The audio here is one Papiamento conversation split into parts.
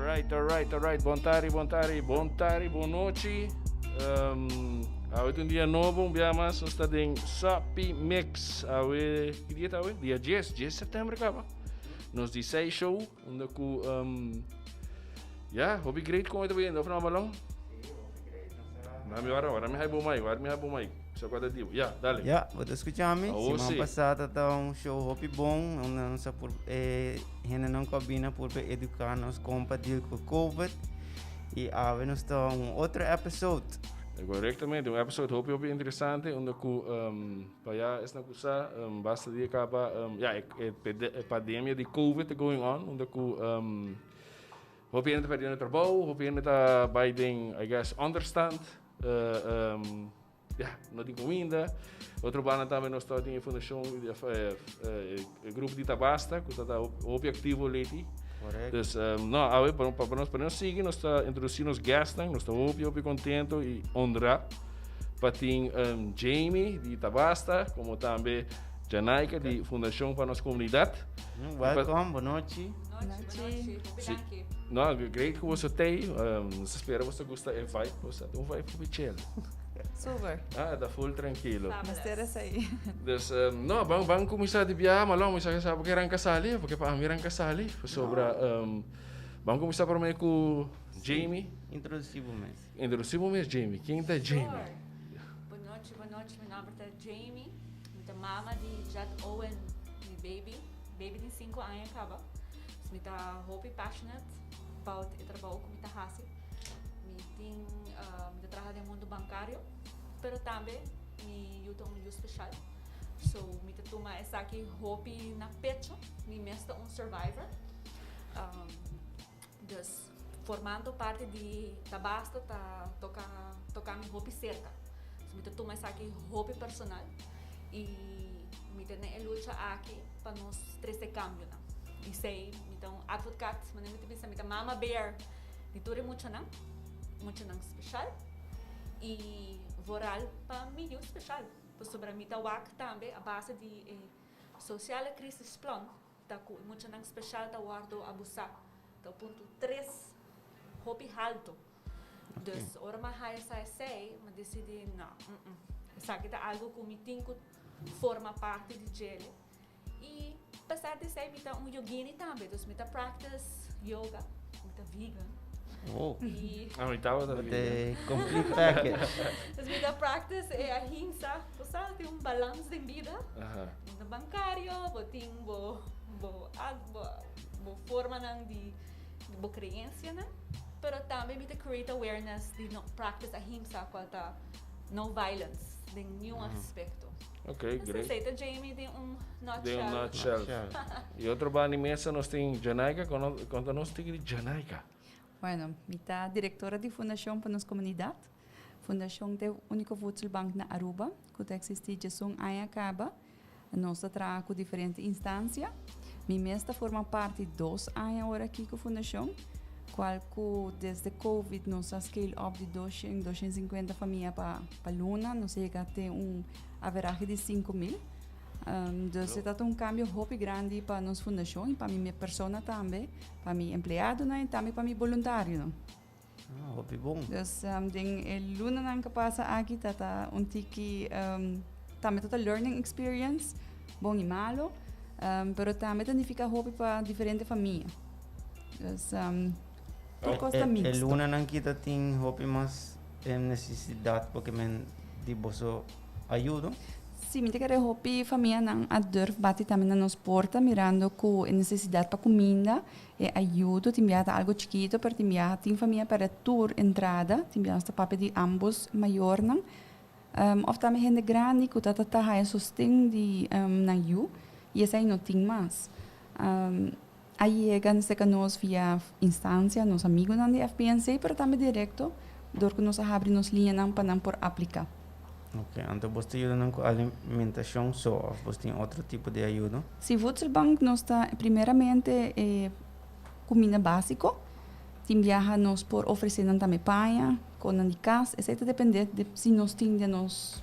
Alright, alright, alright. Bon tardi, bon tardi, bon tardi, bon nochi. Awe ta un dia nobo, un bia mas nos ta den Sapi Mix. Awe, ki dia ta awe? Dia 10, 10 september kaba. Nos di 6 show, unda ku ya, hopi great kon e ta bayendo, of no, Balon? Mami, ora, ora mi hai bo mic, ora mi hai bo mic. Sa kwa ta dibo. Ya, dale. Ya, bo ta skucha mi? Awo Siman si. pasá ta ta un show hopi bon, unda nos a por e hendenan ku a bini por be eduká nos kon pa deal ku COVID. I awe nos ta un otro episode. Korektamente, un episode hopi hopi interesante unda ku pa ya esnan ku sa basta dia kaba ya e e pandemia di COVID ta going on unda ku hopi hende ta perdiendo trabou, hopi hende ta bai den I guess onderstand. Ya, no tin kuminda. Otro banda tambe nos ta tin e fundashon, e grupo di Tabasta, ku ta ta hopi aktivo leti. Correcto. Dus, no, awe, pa, pa, pa nos, pa nos sigui, nos ta introduci nos guestnan, nos ta hopi, hopi contento y honra pa tin Jamie di Tabasta, como tambe Janaika di Fundashon pa Nos Comunidad. Welcome, bon nochi. Nochi. Si. No, great ku boso tei. Nos ta spera boso gusta e vibe. Boso ta un vibe hopi chill. Super. Ah, ta full tranquilo. Mester esei. Dus, no, ban, ban kuminsá di biaha, ma lo mi sa sa porque ranka sali, porque pa ami ranka sali. Pasobra, ban kuminsá promé ku Jamie. Introdusí bo mes. Introdusí bo mes, Jamie. Ken ta Jamie? Sure. Bon nochi, bon nochi. Mi nòmber ta Jamie. Mi ta mama di Jet Owen, mi baby. Baby tin 5 aña kaba. Dus mi ta hopi passionate about e trabou ku mi ta hasi. Mi tin, mi ta traha den mundu bankario, pero tambe mi yu ta un yu speshal. So mi ta tuma esaki hopi na pecho. Mi mes ta un survivor. Dus formando parti di Tabasta ta toka toka mi hopi serka. So mi ta tuma esaki hopi personal i mi ta den e lucha aki pa nos trese kambionan. I esei mi ta un advokat, manera mi ta bisa mi ta mama bear di tur e muchanan, muchanan speshal i vooral pa mi yu speshal pasobra mi ta wak tambe a base di e sociale crisisplan. Ta ku e muchanan speshal ta wòrdu abusá ta punto tres hopi haltu. Dus ora mi a haya sa esei, mi a disidí no, esaki ta algu ku mi tin ku forma parti di djele. I pesar di esei mi ta un yogini tambe, dus mi ta practice yoga, mi ta vegan. Oh. I Ah, mi tabata vegan. The complete package. Dus mi ta practice e ahimsa, bo sa, tin un balans den bida. Aha. Bo ta bancario, bo tin bo bo bo bo formanan di bo creencianan, pero tambe mi ta create awareness di no practice ahimsa cual ta no violence den niun aspecto. Ok, great. Esei ta Jamie den un nutshell. Den un nutshell. Y otro banda di mesa nos tin Janaika. Conta nos un tiki di Janaika. Bueno, mi ta directora di Fundacion pa nos Comunidad. Fundacion ta e unico voedselbank na Aruba cu ta existi djesun aña caba. Nos ta traha cu diferente instancia. Mi mes ta forma parti 2 aña ora aki cu Fundacion, cual cu desde Covid nos a scale up di 200, 250 famia pa luna. Nos a yega te un averahe di 5000. Dus e ta un cambio hopi grandi pa nos fundacion y pa mi persona tambe, pa mi empleadonan y tambe pa mi boluntarionan. Ah, hopi bon. Dus den e lunanan ku pasa aki ta ta un tiki tambe ta ta learning experience, bon i malo, pero tambe ta nifiká hopi pa diferente famia. Dus tur kos ta E mixto. lunanan ki ta tin hopi mas nesesidat porque men di boso ayudo. Sí, mi ta kere hopi famianan a durf bati tambe na nos porta mirando ku e nesesidat pa kuminda. E ayudo tin biaha ta algo chikito pero tin biaha tin famia perde tur entrada, tin biaha nos ta papia di ambos mayornan of tambe hende grandi cu ta ta haya sosten di nan yu y esey no tin mas. A yega cerca nos via instancia, nos amigonan di FPNC pero tambe directo dor cu nos a habri nos liñanan pa nan por aplica. Ok, anto bos ta yuda nan ku alimentashon so òf bos tin otro tipo di ayudo? Si Voedselbank nos ta primeramente e kuminda básiko. Tin biaha nos por ofresé nan tambe paña, konan di kas, esei ta dependé di si nos tin den nos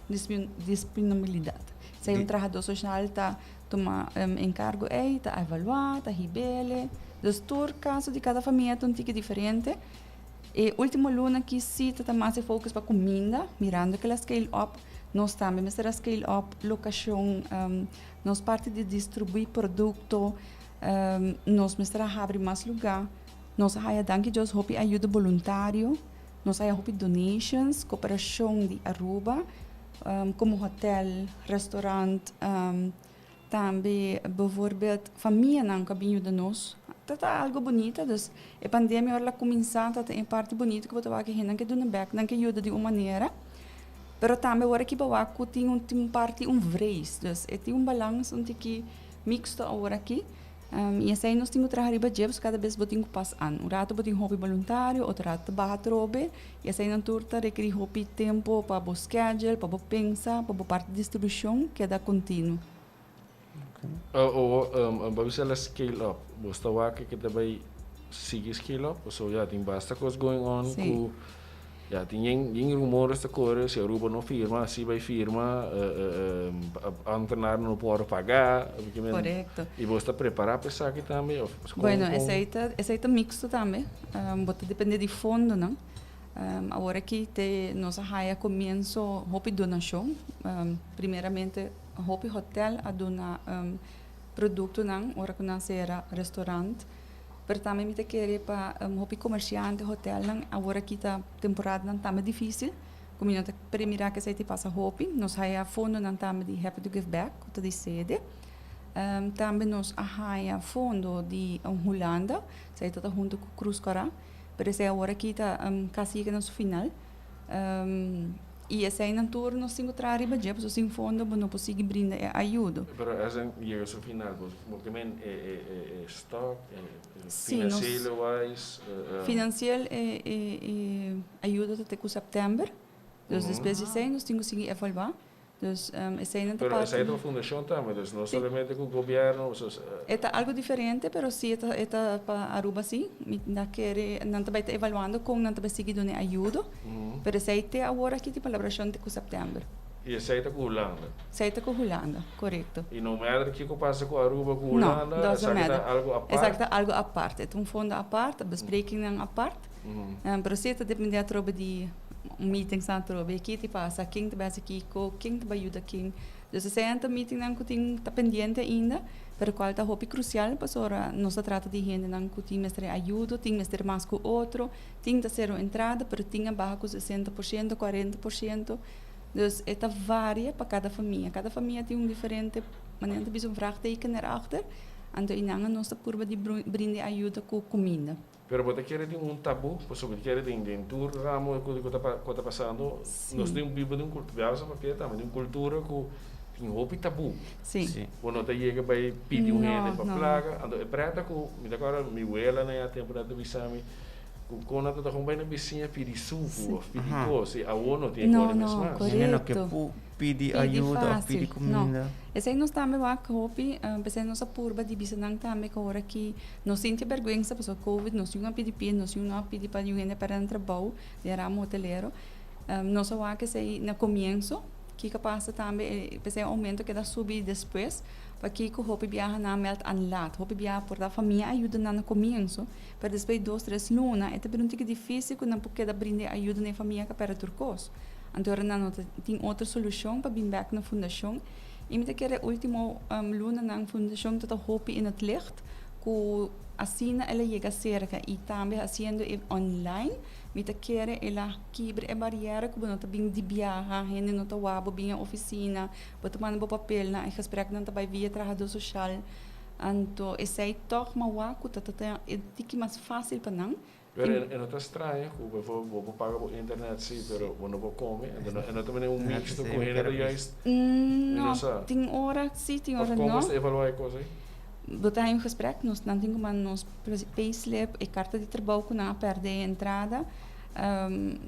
disponibilidat. Si un trahador social ta tuma encargo ey, ta evalua, ta hibele. Dus tur caso di cada famia ta un tiki diferente. E ultimo luna aki si ta ta mas e focus pa cuminda, mirando cu el a scale up, nos tambe mester a scale up locacion, nos parti di distribui producto, nos mester a habri mas lugar. Nos a haya danki Dios hopi ayuda boluntario, nos a haya hopi donations, cooperacion di Aruba, como hotel, restaurant, tambe bijvoorbeeld famianan cu a bin yuda nos. Ta ta algo bunita, dus e pandemia ora la cuminsa ta ta e parti bunita cu bo ta wak e hendenan ke duna bek, nan ke yuda di un manera, pero tambe ora ki bo wak cu tin un parti un vrees, dus e tin un balans un tiki mixto awor aki. I esei nos tin ku traha riba dje, pasobra kada bes bo tin ku pas an. Un ratu bo tin hopi boluntario, otro ratu ta baha atrobe. I eseinan tur ta rekerí hopi tempu pa bo schedule, pa bo pensa, pa bo parti di distribushon keda kontinuo. O bo a bisa la scale up. Bo sta wak ke ta bai sigui scale up? Pasobra ya tin basta kos going on ku Ya, tin yen yen rumores ta kore si Aruba no firma, si bai firma, ambtenaar no por paga. Korekto. I bo sta prepará pa esaki tambe of kon Bueno, esei ta esei ta mixto tambe. Bo ta depende di fondonan. Awor aki te nos a haya komienso hopi donashon. Primeramente hopi hotel a duna produktonan ora ku nan sera restaurant. Pero tambe mi ta kere pa hopi komersiante, hotelnan, awor aki ta temporadanan tambe difisil, ku mi no ta premira ku esei ta pasa hopi. Nos haya fondonan tambe di Happy to Give Back, ku ta di sede. Tambe nos a haya fondo di Hulanda, esei ta ta huntu ku Krus Kòrá, pero esei awor aki ta kasi yega na su final. I eseinan tur nos tin ku traha riba dje, pasobra sin fondo bo no por sigui brinda e ayudo. Pero esei yega su final, bo bo ke men e e e e stock, e financiële wise. Financieel e e e ayudo ta te ku sèptèmber, dus despues di esei nos tin ku sigui evaluá. Dus eseinan ta Pero esei ta un fundashon tambe, dus no solamente ku gobièrnu. E ta algu diferente, pero si e ta e ta pa Aruba si. Mi ta kere nan ta bai ta evaluando kon nan ta bai sigui duna e ayudo. Pero esei te awor aki tin palabrashon te ku sèptèmber. I esei ta ku Hulanda? Esei ta ku Hulanda, korekto. I no matter kiko pasa ku Aruba ku Hulanda, esaki ta algu apart? Esaki ta algu apart. E ta un fondo apart, besprekingnan apart. Pero si e ta depende atrobe di meetingsnan atrobe, ki ta pasa, ken ta bai hasi kiko, ken ta bai yuda ken. Dus esei nan ta meetingnan ku tin ta pendiente ainda, pero kual ta hopi krusial pasobra nos ta trata di hendenan ku tin mester e ayudo, tin mester mas ku otro, tin ta sero entrada, pero tin a baha ku 60%, 40%. Dus e ta varia pa kada famia. Kada famia tin un diferente, manera nan ta bisa un vraagteken erachter, anto einan nos ta purba di brinda e ayuda ku kuminda. Pero bo ta kere tin un tabu, pasobra bo ta kere den den tur ramo ku ku ta ku ta pasando, nos tin biba den un kultura, biaha sa papia tambe, den un kultura ku tin hopi tabu. Bo no ta yega bai pidi un hende pa plaga, anto e preta ku mi ta kòrda mi wela na e tempu nan ta bisa mi ku kon nan ta ta kon bai na bisiña pidi suku òf pidi kos, i awor no tin e kos mes mas. Hende no ke Pidi ayuda of pidi kuminda. No. Esei nos tambe wak hopi, p'esei nos a purba di bisa nan tambe ku ora ki nos sinti bèrgwensa pasobra covid nos yun a pidi pie, nos yun no a pidi pa niun hende pèrdè nan trabou den ramo hotelero. Nos a wak esei na komienso, kiko a pasa tambe p'esei e oumento keda subi despues, pakiko hopi biaha nan a mèld an lat, hopi biaha por ta famia a yuda nan na komienso, pero despues di dos tres luna e ta bira un tiki difísil ku nan por keda brinda e ayuda na e famia ku a pèrdè tur kos. Anto ora nan no ta tin otro solushon pa bin bek na fundashon. I mi ta kere ultimo lunanan fundashon ta ta hopi in het licht ku asina el a yega serka i tambe hasiendo e online mi ta kere el a kibra e bariera ku bo no ta bin di biaha, hende no ta wak bo bin e ofisina, bo ta manda bo papelnan, e gespreknan ta bai via trahadó soshal. Anto esei tòg mi a wak ku ta ta e tiki mas fásil pa nan. Pero e no ta straño ku bijvoorbeeld bo por paga bo internet si, pero bo no por come. Ento e no ta mene un mixto ku hende ta juist mi no sa. Tin ora si, tin ora no. Of kon bo ta evalua e kos ei? Bo ta haña un gesprek, nos nan tin ku manda nos payslip, e karta di trabou ku nan a pèrdè e entrada.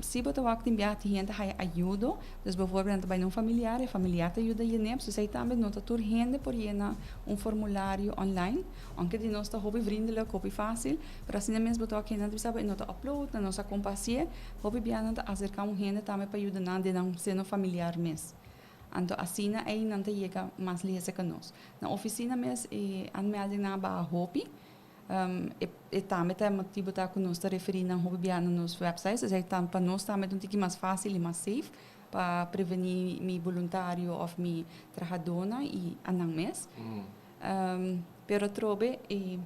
Si bo ta wak tin biaha tin hende ta haya ayudo, dus bijvoorbeeld nan ta bai na un familiar, e familiar ta yuda yen'é, pasobra esei tambe no ta tur hende por yena un formulario online. Aunke di nos ta hopi vriendelijk, hopi fácil, pero asina mes bo ta wak hende nan ta bisa bo e no ta upload, nan no sa kon pa hasié. Hopi bia nan ta aserká un hende tambe pa yuda nan den nan seno familiar mes. Anto asina ei nan ta yega mas lihe serka nos. Na ofisina mes e aanmeldingnan a baha hopi. E e tambe ta e motibu ta ku nos ta referí nan hopi biaha na nos website. Esei ta pa nos tambe ta un tiki mas fásil i mas safe pa prevení mi boluntario òf mi trahadónan i a nan mes. Pero atrobe e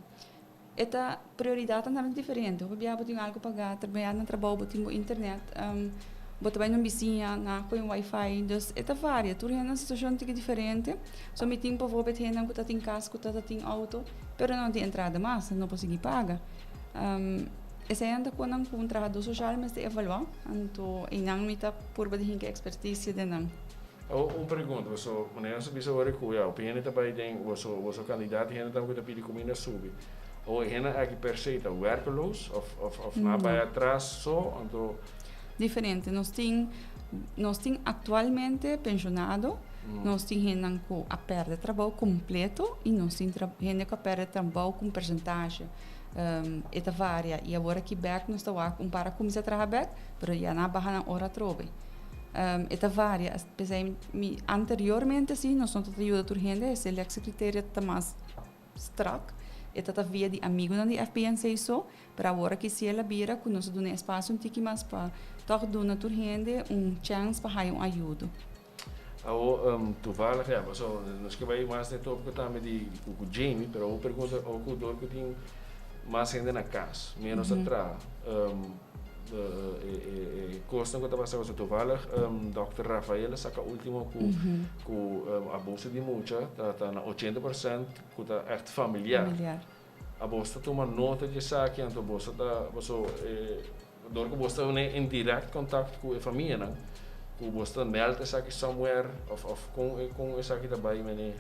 e ta prioridatnan tambe ta diferente. Hopi biaha bo tin algu pagá, trabaha na trabou bo tin bo internet, bo ta bai na un bisiña nan a kohe un wifi, dus e ta varia. Tur hende nan situashon tiki diferente. So mi tin bijvoorbeeld hendenan ku ta tin kas, ku ta tin outo, pero nan no tin entrada mas, nan no por sigui paga. Esei ta kon nan ku un trahadó soshal mester evaluá, anto einan mi ta purba di hinka ekspertisia den nan. Awor un pregunta, boso, manera nos a bisa ora ku ya hopi hende ta bai den boso boso kandidat i hende tambe ku ta pidi kuminda subi. Awor e hende aki per se ta werkeloos of of of nan a bai atras so anto. Diferente, nos tin nos tin aktualmente penshonado, nos tin hendenan ku a pèrdè trabou kompleto i nos tin hende ku a pèrdè trabou ku un persentahe. E ta varia i awor aki bèk nos ta wak un par a kuminsá traha bèk pero ya nan a baha nan ora atrobe. E ta varia, p'esei mi anteriormente si nos no ta yuda tur hende, e selectiecriterio ta mas strak, e ta ta via di amigunan di FPNC so, pero awor aki si el a bira ku nos a duna e espacio un tiki mas pa tòg duna tur hende un chèns pa haya un ayudo. Awor, toevallig ya, pasobra nos ke bai mas den e tópiko tambe di ku Jamie, pero awor pregunta awor ku dor ku tin mas hende na kas, ménos ta traha, e kosnan ku ta pasa ku toevallig dòkter Rafael a saka último ku ku abuso di mucha ta na 80% ku ta ègt familiar. Abos ta tuma nota di esaki anto boso ta boso dor ku boso ta in direct contact ku e famianan ku boso ta meld esaki somewhere of of kon kon esaki ta bai mene?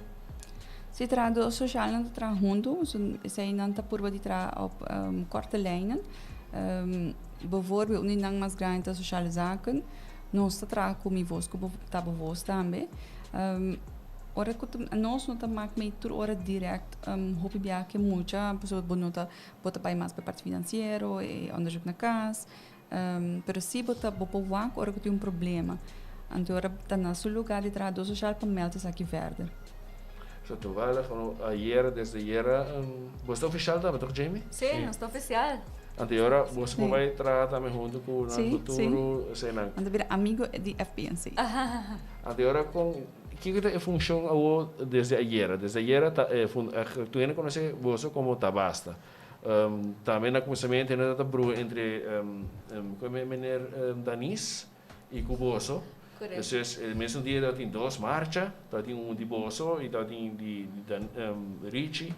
Si trahadó soshalnan ta traha huntu, eseinan ta purba di traha op korte lijnen. Bijvoorbeeld un di nan mas grandi ta sociale zaken. Nos ta traha ku Mi Voz ku ta bo voz tambe. Ora ku nos no ta mak mei tur ora direct hopi biaha ke mucha pasobra bo no ta bo ta bai mas pa e parti finansiero e onderzoek na kas pero si bo ta bo por wak ora ku tin un problema anto ora ta na su lugar di trahadó soshal pa meld esaki verder. So toevallig ayer desde ayer bo sta ofishal tambe toch Jamie? Si nos ta ofisial. Anto e ora boso por bai traha tambe hunto ku nan futuro eseinan. Nan ta bira amigo di FPNC. Anto e ora kon kiko ta e funshon awo desde ayera? Desde ayera ta e tur hende konosé boso komo Tabasta. Tambe na kuminsamentu hende ta bruha entre ku e meneer Danis i ku boso. Entonces e mesun dia tabatin dos marcha, tabatin un di boso i tabatin di Richie.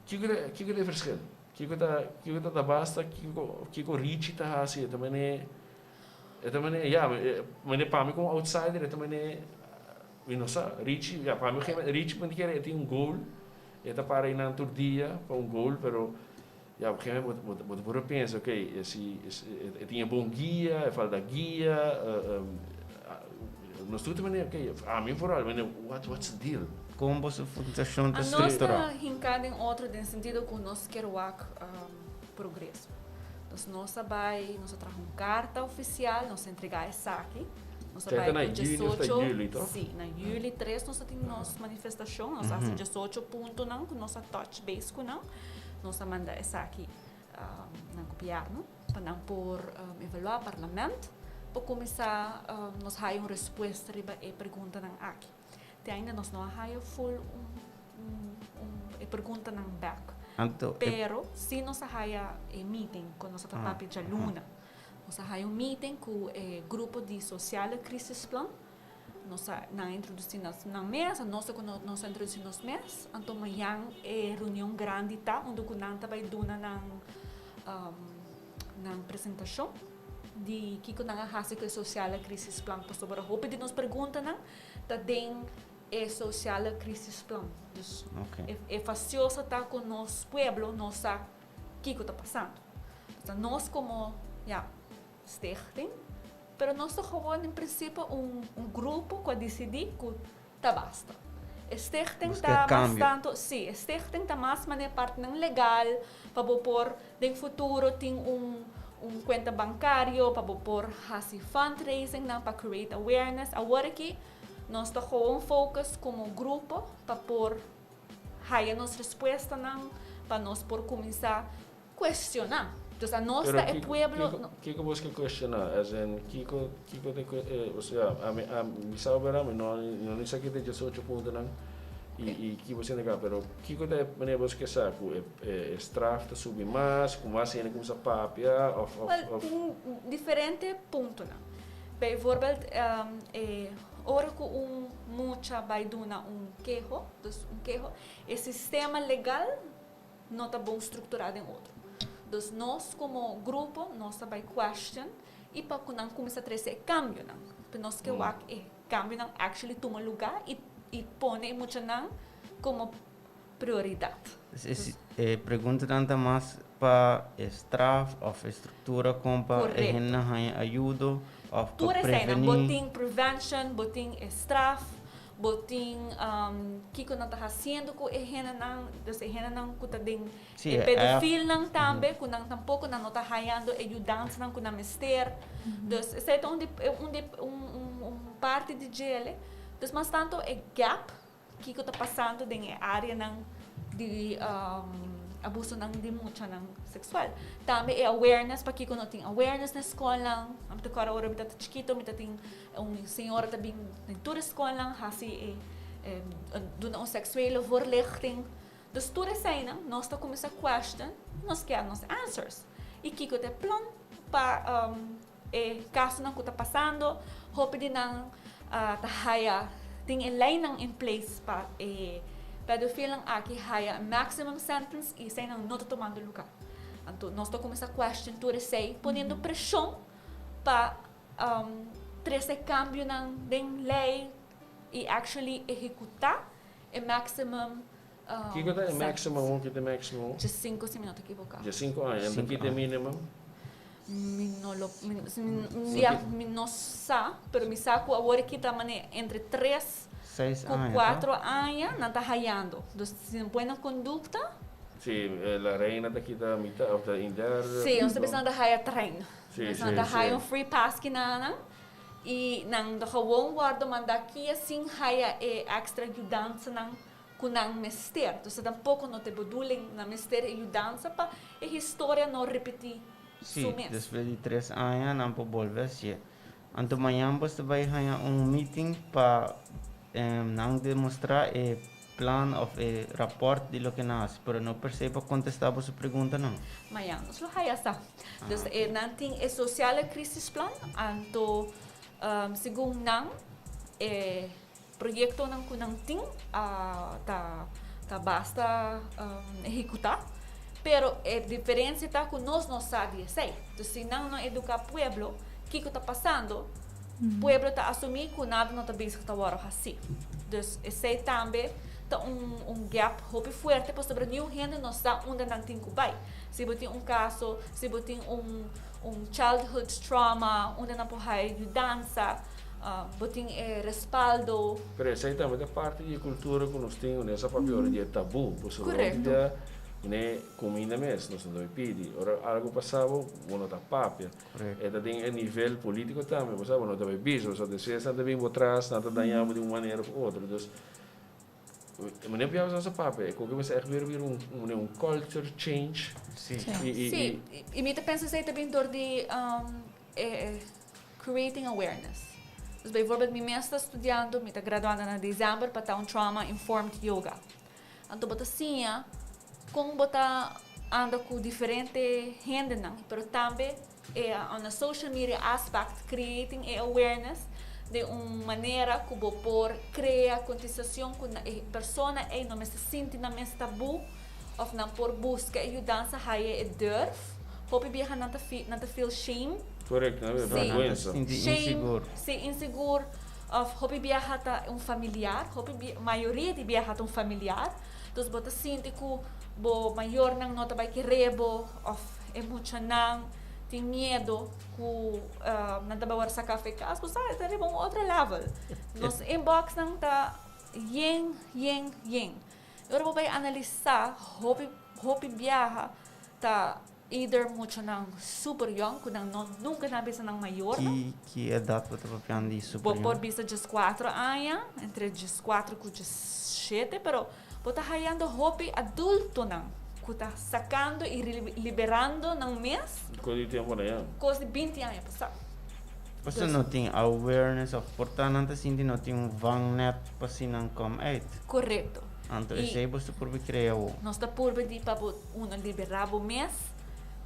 Kiko ta kiko ta e verschil? Kiko ta kiko ta Tabasta kiko kiko Richie ta hasi e ta mane e ta mane ya mane pa mi komo outsider e ta mane mi no sa Richie ya pa mi Richie mi ta kere e tin un goal e ta para einan tur dia pa un goal pero ya op gegeven moment bo bo ta por pensa ok si e tin e bon guia e falta guia nos tur ta mane ok ami vooral mane what what's the deal. Kon boso fundashon ta Nos strukturá? ta hinká den otro den sentido ku nos kier wak progreso. Dus nos a bai, nos a traha un karta ofisial, nos a entregá esaki. Nos a Esei bai ta na ku yüli of ta diesocho, yüli, toh? sí, na yüli tres nos a tin nos manifestashon, nos a hasi diesocho puntonan ku nos a touch base ku nan. Nos a manda esaki na gobièrnu pa nan por evaluá, parlament por kuminsá nos haya un respuesta riba e preguntanan aki. Te ainda nos no a haya full un un e preguntanan bèk. Anto e. Pero si nos a haya e meeting ku nos a ta papia djaluna. Nos a haya un meeting ku e grupo di Sociale Crisisplan. Nos a nan a introdusí nos nan mes, nos a ku nos a introdusí nos mes. Anto mañan e reunion grandi ta unda ku nan ta bai duna nan nan presentashon di kiko nan a hasi ku e Sociale Crisisplan. Pasobra hopi di nos preguntanan ta den e Sociale Crisisplan. Dus e fastioso ta ku nos pueblo no sa kiko ta pasando. Pasobra nos komo ya stichting, pero nos ta gewoon en principio un grupo ku a disidí ku ta basta. E stichting ta mas tanto, sí, e stichting ta mas manera partinan legal pa bo por den futuro tin un. Un cuenta bancario pa bo por haci fundraising nan pa create awareness. Awor aki nos ta gewoon focus como grupo pa por haya nos respuestanan, pa nos por cuminsa cuestiona. Dus anos Pero ta e kiko, pueblo. kiko, kiko bo ke cuestiona? As in, kiko, kiko te, o sea, ami, ami sa bera, mi no, no ni sa ki te 18 puntonan i ki bo sinti ka, pero kiko ta e manera bo ke sa ku e straf ta subi mas, ku mas hende kuminsa papia, of, Wel, of? Tin diferente puntonan. Bijvoorbeeld, ora cu un mucha bay duna un keho, dus un keho, e sistema legal no ta bon structura den otro. Dus nos como grupo, nos ta bay question y pa cu nan cuminsa trece e cambionan. Pero nos ke wak e cambionan actually tuma lugar y pone e muchanan como prioridad. Dus e pregunta ta mas pa straf of structura con pa hende haña ayudo of pa Tur esey nan, preveni. Bo tin prevention, bo tin straf, bo tin kiko nan ta haciendo cu e hendenan, dus e hendenan cu ta den e pedofielnan tambe, cu nan tampoco nan no ta hayando e ayudansanan cu nan mester. Dus esey ta un parti di djele. Dus mas tanto e gap kiko ta pasando den e areanan di abusonan di muchanan sexual. Tambe e awareness, pa kiko no tin awareness na escola. Ami ta corda ora mi tata chikito, mi tin un señora ta bin den tur escola, hasi e duna un seksuele voorlichting. Dus tur eseynan, nos ta cuminsa question, nos kier nos answers. Y kiko ta e plan pa e casonan cu ta pasando, hopi di nan ta haya tin e leynan in place pa e pedofielnan aki haya maximum sentence y eseynan no ta tomando lugar. Anto nos ta cuminsa question tur esey, poniendo presion pa trece cambionan den ley y actually ehecuta e maximum Kiko ta e sentence. Maximum, kiko ta e maximum? 5, si mi no ta equivoca. 5 aña, anto 5 kiko ta e aña. minimum? Mi no lo mi, ja, mi no sa, pero mi sa cu awor aki ta mane entre 3 6 cu aña, 4 aña nan ta hayando. Dus si buena conducta, Si, la reina ta kita mitad, of ta un derde. Si, nos ta pensando haya trein. Nos ta haya un free pass ki nan y nan ta gewoon wordo manda aki sin haya e extra ayudansanan cu nan mester. Dus tampoco no ta bedoeling, nan mester ayudansa pa e historia no repeti su mes. Despues di 3 aña nan por bolbe si. Anto mañan bo ta bay haya un meeting pa nan demostra e plan of e rapport di loke nan haci, pero no per se pa contesta bo su pregunta nan. Mañan nos lo haya sa. Dus nan tin e sociale crisisplan, anto segun nan e proyectonan cu nan tin ta basta ehecuta. Pero e diferencia ta cu nos no sa di esey. Dus si nan no educa pueblo kiko ta pasando, pueblo ta asumi cu nada no ta bezig ta wordo haci. Dus esey tambe ta un gap hopi fuerte, pasobra niun hende no sa unda nan tin cu bay. Si bo tin un caso, si bo tin un childhood trauma, unda nan por haya ayudansa, bo tin respaldo. Pero esey tambe ta parti di cultura cu nos tin, nessa papia ora di tabu. Pasobra dia, ne cuminda mes, nos no pidi. Ora algo pasa bo, bo no ta papia. E ta den e nivel politico tambe, bo sabi, no ta bisa, bo sabi, despues nan ta bin bo tras, nan ta daña bo di un manera of otro. Dus, meneer Piauw sa papia, ik ook echt weer un culture change. Si, y mi ta pensa esey tambe door di creating awareness. Dus bijvoorbeeld, mi mes ta studiando, mi ta graduando na december pa un trauma informed yoga. Anto bo ta siña con bo ta anda cu diferente hendenan, pero tambe on a social media aspect, creating a awareness di un manera cu bo por crea contestacion cu e persona e no mester sinti nan mes tabu of nan por busca ayudansa, haya e durf. Hopi biaha nan ta feel shame. Correcto, no? Vergüenza. Sinti Shame, inseguro. Si, inseguro. Of hopi biaha ta un familiar, hopi mayoria di biaha ta un familiar. Dus bo ta sinti cu bo mayornan no ta bay kere bo of e muchanan tin miedo cu nan ta bay wordo saca for di cas, bo sa, ta riba un otro level. Nos inbox nan ta yen, yen, yen. Ora bo bay analisa, hopi, hopi biaha ta Either muchanan super young ku nan no nunka nan a bisa nan mayornan. Ki edat bo ta papiando di super Bo por young? bisa 14 aña, entre 14 ku 17, pero bo ta hayando hopi adultonan ku ta sakando i liberando nan mes. Kos di tempu na ya. Kos di 20 aña pasá. Pasobra no tin awareness of por ta nan ta sinti no tin un vangnet pa si nan kom uit. Korekto. Anto esei bo ta purba krea awo. Nos ta purba di pa bo uno liberá bo mes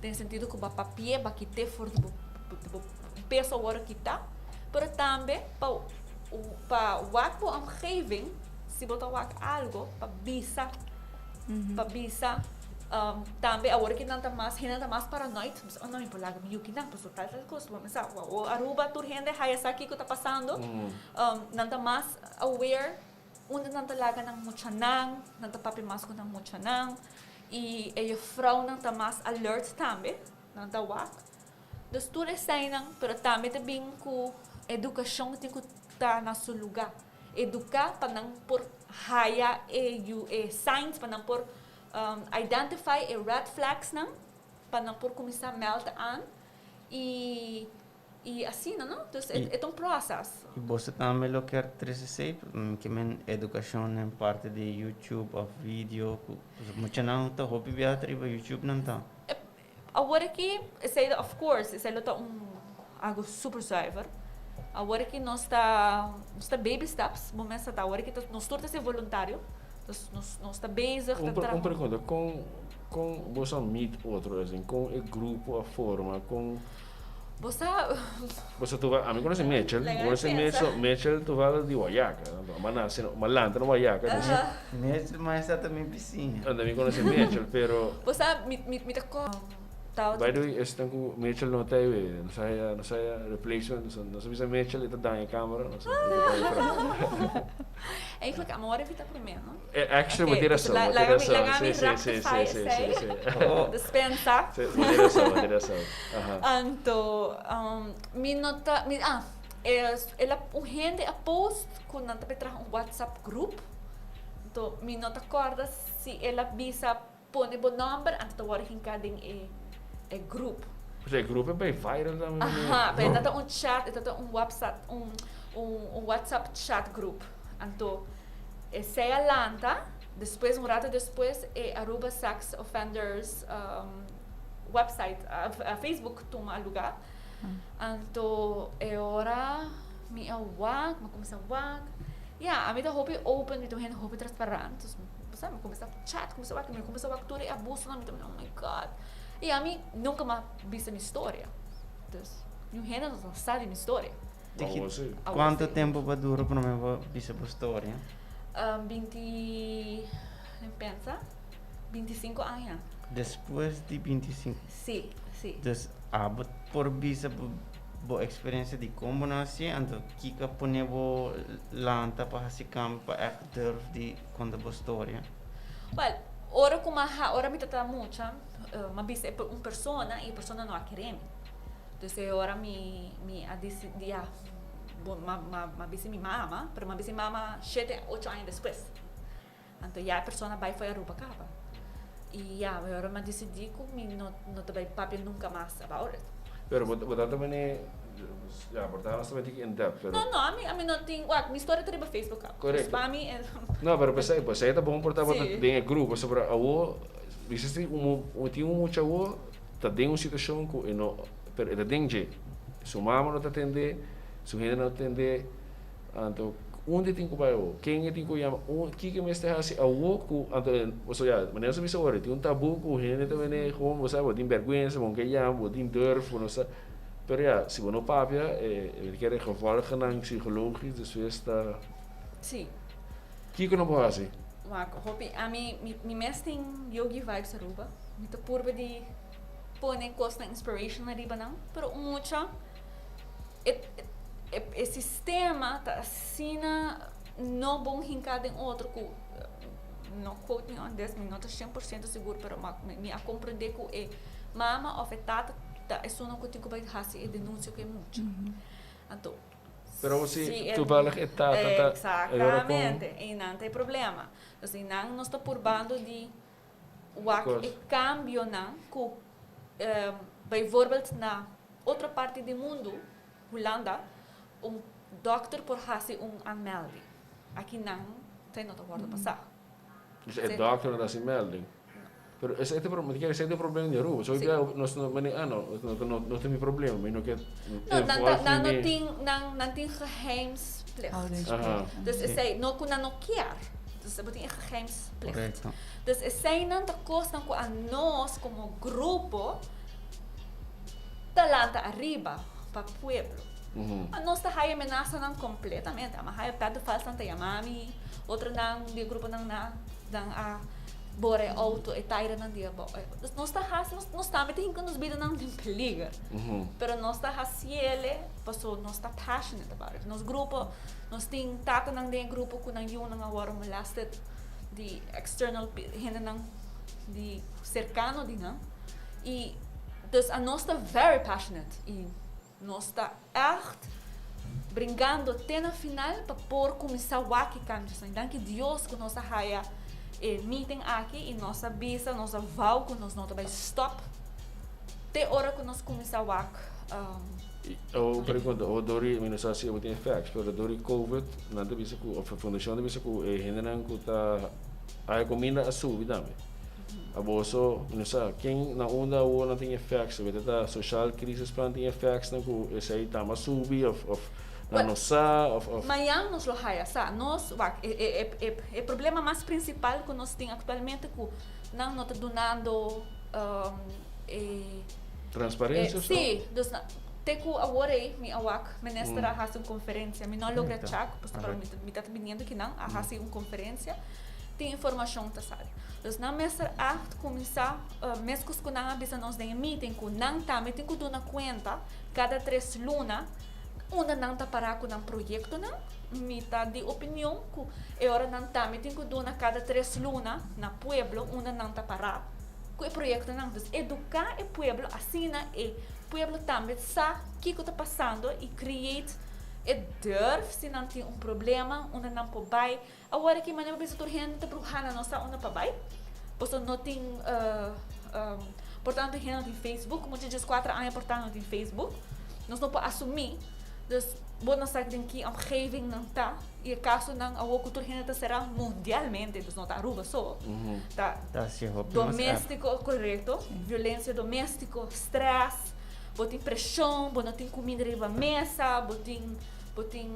den sentido ku bo a papi'é, bo a kit'é for di bo di bo peso a wòrdu kitá, pero tambe pa pa wak bo omgeving si bo ta wak algo pa bisa pa bisa tambe awor ki nan ta mas hende ta mas paranoid bisa oh no mi por laga mi yuki nan pasobra tal tal kos bo mester sa awor Aruba tur hende haya sa kiko ta pasando nan ta mas aware. Unda nan ta laga nan muchanan, nan ta papia mas ku nan muchanan i e jufrounan ta mas alert tambe, nan ta wak. Dus tur eseinan, pero tambe ta bin ku edukashon tin ku ta na su lugá. Eduká pa nan por haya e yu e signs, pa nan por identify e red flagsnan, pa nan por kuminsá mèld aan i I asina, no? Dus e ta un process. I boso tambe lo kier trece esey? Ke men educacion den parti di YouTube of video ku muchanan ta hopi biaha ta riba YouTube nan ta. Awor aki esey of course esey lo ta un algo super zuiver. Awor aki nos ta nos ta baby steps bo mester ta awor aki nos tur ta ser voluntario dus nos nos ta bezig ta traha. Un pregunta kon kon boso a meet otro asin kon e grupo a forma kon. Bo sa. Bo sa tuva, ami konosi Mitchell, mi konosi Mitchell, Mitchell tuva di Wayaca, mi a nase, mi a lanta na Wayaca. Mitchell mas ta mi bisiña. Anto mi konosi Mitchell, pero. Bo sa, mi, mi, mi ta ko. By the way, esnan ku Mitchell no ta ei, nos a haya, nos a haya replacement, nos a bisa Mitchell e ta daña e camera, nos a Eigenlijk a mora evita prome, no? Actually, bo tin rason, bo tin rason. Laga mi Sí, sí, sí, rectify sí, sí, esei. sí. Dispensa. Sí, bo tin rason, bo tin rason. Aha. Anto, mi no ta, mi, ah, el a, un hende a post ku nan ta bay traha un WhatsApp groep. Anto, mi no ta kòrda si el a bisa pone bo nòmber, anto ta wòrdu hinká den e, e groep. Pues e groep a bay viral tambe. Aha, pero e ta ta un chat, e ta ta un WhatsApp, un, un, un WhatsApp chat groep. Anto, esei a lanta, despues, un rato despues, e Aruba Sex Offenders website, Facebook tuma lugar. Anto, e ora mi a wak, mi a cuminsa wak. Ya, ami ta hopi open, mi ta un hende hopi transparant. Dus, bo sa, mi cuminsa chat, cuminsa wak, mi cuminsa wak tur e abusonan, mi ta oh my God. Y ami nunca mas bisa mi storia. Dus, niun hende no sa di mi storia. Cuanto tempo bo a dura prome bo bisa bo storia? 20, mi pensa, 25 aña. Despues di 25? Si, si. Dus abo por bisa bo experiencia di con bo naci, anto kico a pone bo lanta pa haci cambio pa echt durf di conta bo storia? Wel, ora cu mi a, ora mi ta mucha, mi a bisa un persona y e persona no a kere mi. Dus e ora mi mi a dicidi ya bo ma ma ma bisa mi mama, pero mi a bisa mi mama shete ocho aña despues. Anto ya e persona bai for Aruba caba. Y ya e ora mi a dicidi cu mi no no ta bai papia nunca mas about it. Pero bo bo ta mane ya por ta nos ta mete in depth pero. No no ami ami no tin wak mi storia ta riba Facebook caba. Correcto. Dus pa mi e. No pero pesey pesey ta bon por ta bo ta den e grupo pasobra awo bisa si un tin un mucha awo Ta den un situacion cu e no, pero e ta den dje. Su mama no ta tende, su hende no ta tende, anto unda e tin cu bay awo? Ken e tin cu yama? Kiko e mester haci awo cu, anto pasobra ya, manera nos a bisa ora, tin un tabu cu hende ta wene gewoon, bo sa, bo tin berguensa, bo no ke yama, bo tin durf, bo no sa, pero ya, si bo no papia, e kere gevolgennan psicologisch despues ta. Sí. Kiko no por haci? Wak, hopi, ami, mi mes tin Yogi Vibes Aruba. Mi ta purba di pone kosnan inspirational riba nan, pero un mucha e e e sistema ta asina no bon hinká den otro ku no quote me on this, mi no ta 100% sigur, pero ma mi a komprendé ku e mama òf e tata ta esunnan ku tin ku bai hasi e denunsia ku e mucha. Anto Pero si toevallig e tata ta Exactamente, einan ta e problema. Dus einan nos ta purbando di wak e cambionan cu Bijvoorbeeld na otro parti di mundu, Hulanda, un dòkter por hasi un aanmelding. Aki nan esei no ta wòrdu pasá. Dus e dòkter no ta hasi melding. Pero esei ta e esei ta e problema di Aruba. So nos no mane ah no, no no ta mi problema, mi no ke No, nan ta nan no tin nan nan tin geheimsplicht. Dus esei no ku nan no kier. Dus bo tin e geheimsplicht. Korekto. Dus eseinan ta kosnan ku anos komo grupo ta lanta ariba pa pueblo. Anos ta haya menasanan kompletamente. Ama haya pedofilesnan ta yama mi, otronan di e gruponan na nan a bora e outo, e tairenan di abou. Dus nos ta hasi, nos tambe ta hinka nos bidanan den peliger. Pero nos ta hasiele paso nos ta passionate about it. Nos grupo, nos tin tatanan den e grupo ku nan yunan a wòrdu molested di external hendenan di serkano di nan. I dus anos ta very passionate i nos ta ègt bringando te na final pa por kuminsá wak e kambionan. I danki Dios ku nos a haya e meeting aki i nos a bisa, nos a vow ku nos no ta bai stòp te ora ku nos kuminsá wak. O pregunta, o dor di, mi no sa si bo tin e facts, pero dor di covid nan ta bisa ku, of e fundashon ta bisa ku e hendenan ku ta haya kuminda a subi tambe. Aboso, mi no sa, ken na unda awor nan tin e facts, wete ta Sociaal Crisisplan tin e facts nan ku esei tambe a subi of of nan no sa of of. Mañan nos lo haya sa. Nos, wak, e e e e problema mas principal ku nos tin aktualmente ku nan no ta dunando e. Transparencia of so? Si, dus na te ku awor ei mi a wak minister a hasi un konferensia. Mi no a logra chak, pasobra mi ta biniendo kinan a hasi un konferensia. Tin informashon ta sali. Dus nan mester ègt kuminsá meskos ku nan a bisa nos den e meeting ku nan tambe tin ku duna kuenta kada tres luna unda nan ta pará ku nan proyektonan. Mi ta di opinion ku e ora nan tambe tin ku duna kada tres luna na pueblo unda nan ta pará ku e proyektonan. Dus eduká e pueblo asina e pueblo tambe sa kiko ta pasando i create e durf si nan tin un problema unda nan por bai. Awor aki manera bo bisa tur hende ta bruha nan no sa unda pa bai. Pasobra no tin por tanto hende no tin Facebook, mucha 14 aña por tanto no tin Facebook. Nos no por asumí. Dus bo no sa den ki omgeving nan ta i e kasonan awor ku tur hende ta será mundialmente, dus no ta Aruba so, ta doméstiko, korekto, violensia doméstiko, strès, bo tin preshon, bo no tin kuminda riba mesa, bo tin bo tin.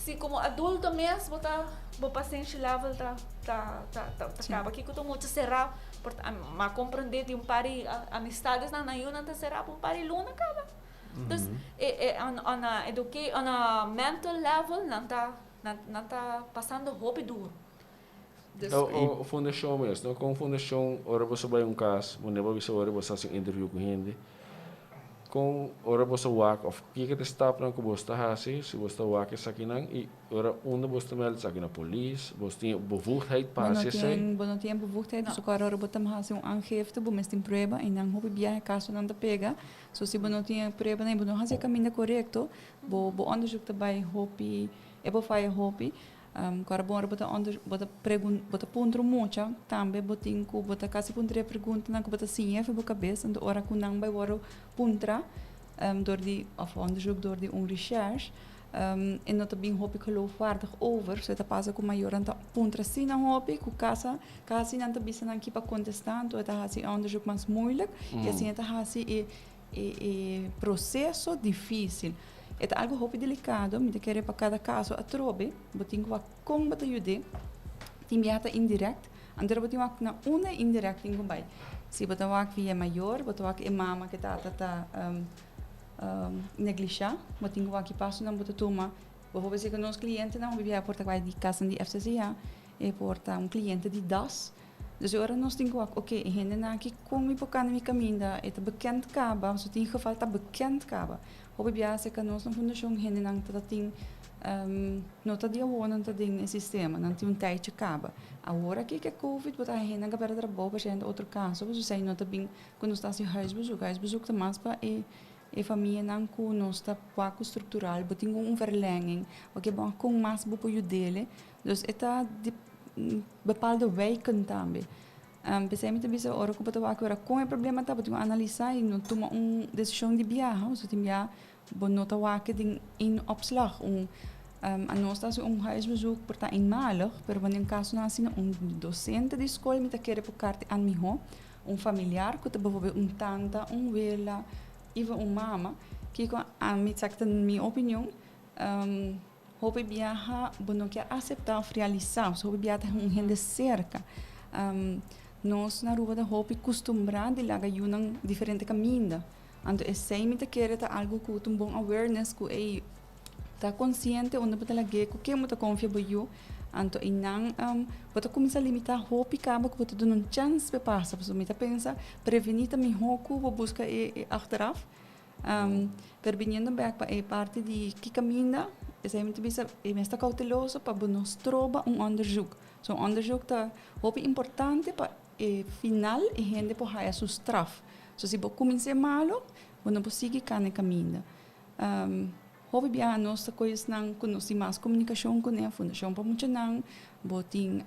Si como adulto mes bo ta bo pasenshi level ta ta ta ta ta caba. Kico ta mucha cera por ta m'a comprende di un par di amistades nan nan yunan ta cera pa un par di luna caba. Dus e e on on a educa on a mental level nan ta nan nan ta pasando hopi duro. Dus. O o fundacion mes no con fundacion ora boso bay un cas bo never bisa ora boso haci un interview cu hende. Kon ora boso wak òf kiko ta e stapnan ku boso ta hasi si boso ta wak esakinan i ora unda boso ta mèlda esaki na polis? Boso tin e bevoegdheid pa hasi esei? Bo no tin e bevoegdheid, pasobra ku ora bo ta hasi un aangifte bo mes tin prueba i nan hopi biaha e kasonan ta pega. So si bo no tin e pruebanan i bo no hasi e kaminda korekto bo bo onderzoek ta bai hopi e por faya hopi. Ku ora bon ora bo ta onder bo ta pregun bo ta puntra un mucha tambe bo tin ku bo ta kasi puntra e preguntanan ku bo ta siña for bo kabes anto ora ku nan bai wòrdu puntra dor di òf onderzoek dor di un recherche e no ta bin hopi geloofwaardig over so e ta pasa ku mayornan ta puntra asina hopi ku kasa kasi nan ta bisa nan ki pa kontestá anto e ta hasi e onderzoek mas moeilijk i asina e ta hasi e E e proceso dificil. E ta algo hopi delicado, mi ta kere pa cada caso atrobe, bo tin cu wak con bo ta yud'é. Tin biaha ta indirect, anto bo tin wak na unda e indirect tin cu bay. Si bo ta wak via e mayor, bo ta wak e mama cu e tata ta neglisha, bo tin cu wak ki pasonan bo ta tuma. Bijvoorbeeld si cu nos clientenan hopi biaha por ta bay di casanan di FCCA, e por ta un cliente di das. Dus e ora nos tin ku wak, oke, e hendenan aki kon mi por kanda mi kaminda, e ta bekend kaba, pasobra tin geval ta bekend kaba. Hopi biaha serka nos na fundashon hendenan ta tin, no ta di awor nan ta den e sistema, nan tin un tijdje kaba. Awor aki ku e covid bo ta haña hendenan ku a pèrdè trabou pasobra hende otro kaso, pasobra esei no ta bin ku nos ta hasi huisbezoek. Huisbezoek ta mas pa e e famianan ku nos ta wak ku struktural, bo tin un verlenging, oke bon kon mas bo por yud'é. Dus e ta di bepaalde wijken tambe. P'esei mi ta bisa ora ku bo ta wak ora kon e problema ta bo tin ku analisá i no tuma un desishon di biaha pasobra tin bia bo no ta wak den un opslag. Un anos ta hasi un huisbezoek por ta eenmalig pero wanneer un kasonan asina un dosente di skol mi ta kere por karti an mihó un familiar ku ta bijvoorbeeld un tanta, un wela, even un mama kiko ami sa ku ta mi opinion. Hopi biaha bo no kier aseptá òf realisá, pasobra hopi biaha ta un hende serka. Nos na Aruba ta hopi kustumbrá di laga yunan diferente kaminda. Anto esei mi ta kere ta algu ku ta un bon awareness ku ey ta konsiente unda bo ta lag'é, ku ken bo ta konfia bo yu. Anto einan bo ta kuminsá limitá hopi kaba ku bo ta duna un chèns p'e pasa. Pasobra mi ta pensa prevení ta mihó ku bo buska e achteraf. Pero biniendo bek pa e parti di ki kaminda, esei mi ta bisa e mes ta kouteloso pa bo no stroba un onderzoek. So un onderzoek ta hopi importante pa e final e hende por haya su straf. So si bo kumins'é malo, bo no por sigui kana e kaminda. Hopi biaha nos ta kohe esnan ku nos tin mas komunikashon kuné, Fundashon pa Muchanan, bo tin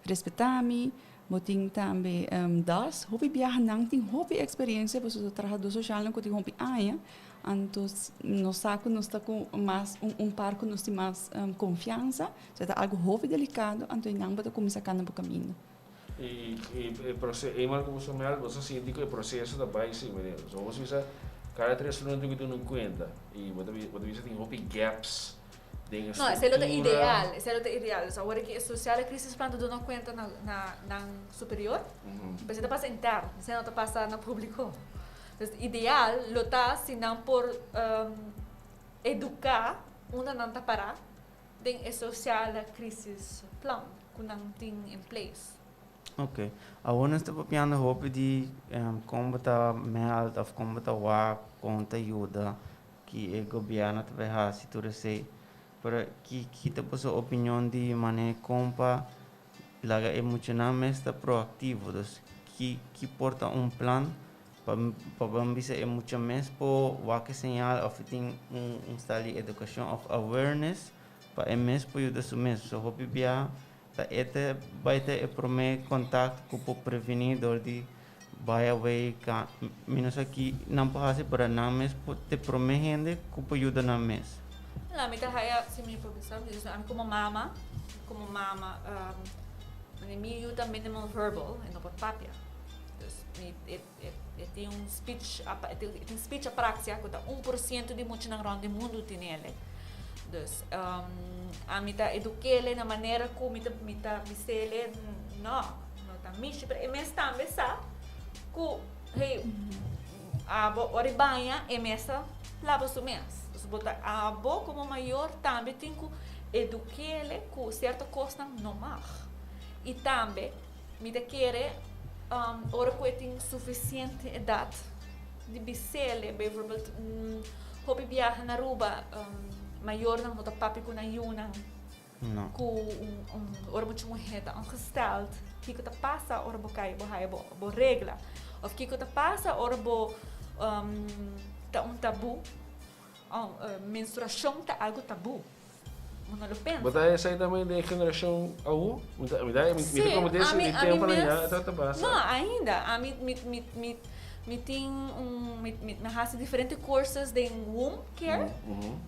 Respetami, Bo tin tambe das. Hopi biaha nan tin hopi experiencia pasobra ta trahador socialnan cu tin hopi aña. Anto nos sa cu nos ta cu mas un par cu nos tin mas confiansa. So e ta algo hopi delicado anto e nan bo ta cuminsa cana bo caminda. Y e proceso, eenmaal cu bo su meld, bo sa sinti cu e proceso ta bay si manera. So bo bisa cada tres luna tin cu duna un cuenta y bo ta bisa tin hopi gaps. Den No, esei lo ta ideal, esei lo ta ideal. Dus awor aki e sociale crisisplan ta duna cuenta na na nan superior, pero esei ta pasa interno, esei no ta pasa na publico. Dus ideal lo ta si nan por educa unda nan ta para den e sociale crisisplan cu nan tin in place. Ok. Awor nos ta papiando hopi di con bo ta meld of con bo ta wak, con ta yuda. Ki e gobierno ta bay haci tur esey, pero ki ki ta boso opinion di mane con pa laga e muchanan mes ta proactivo, dus ki ki por ta un plan pa pa ban bisa e mucha mes por wak e señal of tin un un style di educacion of awareness pa e mes por yuda su mes, so hopi bia ta e ta bay ta e prome contact cu por preveni dor di Bai away ka mi no sa ki nan por hasi pero nan mes por te prome hende ku por yuda nan mes. La mi ta haya si mi por bisa mi ami komo mama komo mama mane mi yu ta minimal verbal e no por papia dus mi e e tin un speech e tin speech apraxia ku ta 1% di muchanan rònt di mundu tinele dus ami ta edukele na manera ku mi ta mi ta bisele no. No ta mishi, pero e mes tambe sa ku hey, abo ora e baña e mes ta laba su mes. Dus bo ta abo komo mayor tambe tin ku eduk'ele ku sierto kosnan no mag. I tambe mi ta kere ora ku e tin sufisiente edat di bis'ele bijvoorbeeld hopi biaha na Aruba mayornan no ta papia ku nan yunan. No. Ku un ora mucha muhé ta ongesteld, kiko ta pasa ora bo kai bo haya bo bo regla? Of kiko ta pasa ora bo ta un tabú? Menstruashon ta algu tabú. Bo no lo pensa. Bo ta esei tambe den e generashon awo? Mi ta mi ta mi ta komo desi di tempo nan ya ta pasa. No, ainda. Ami mi mi mi mi tin un mi mi hasi diferente courses den womb care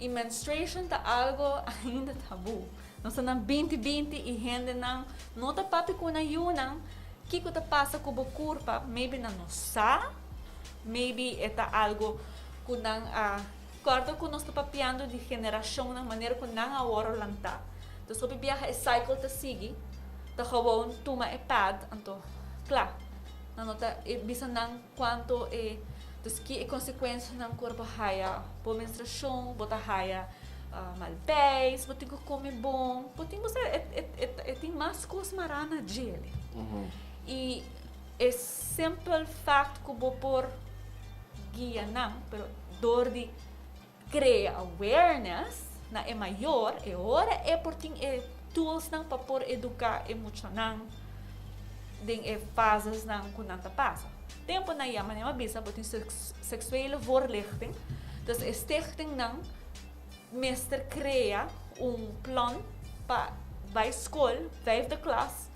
y menstruation ta algo ainda tabu. Nos ta na 2020 y hendenan no ta papia cu nan yunan kico ta pasa cu bo curpa, maybe nan no sa, maybe e ta algo cu nan a corda cu nos ta papiando di generacionnan manera cu nan a worde lanta. Entonces hopi biaha e cycle ta sigui, ta gewoon tuma e pad anto cla. Nan no ta bisa nan cuanto e dus ki e consecuencianan cu ora bo haya bo menstruacion, bo ta haya mal beis, bo tin cu come bon, bo tin cu sa e tin mas cos mara na djele. Y e simpel fact cu bo por guia nan, pero door di crea awareness na e mayor, e ora e por tin e toolsnan pa por educa e muchanan den e fasesnan cu nan ta pasa. Temponan ya manera mi a bisa bo tin seksuele voorlichting, dus e stichtingnan mester crea un plan pa bay scol, vijfde klas.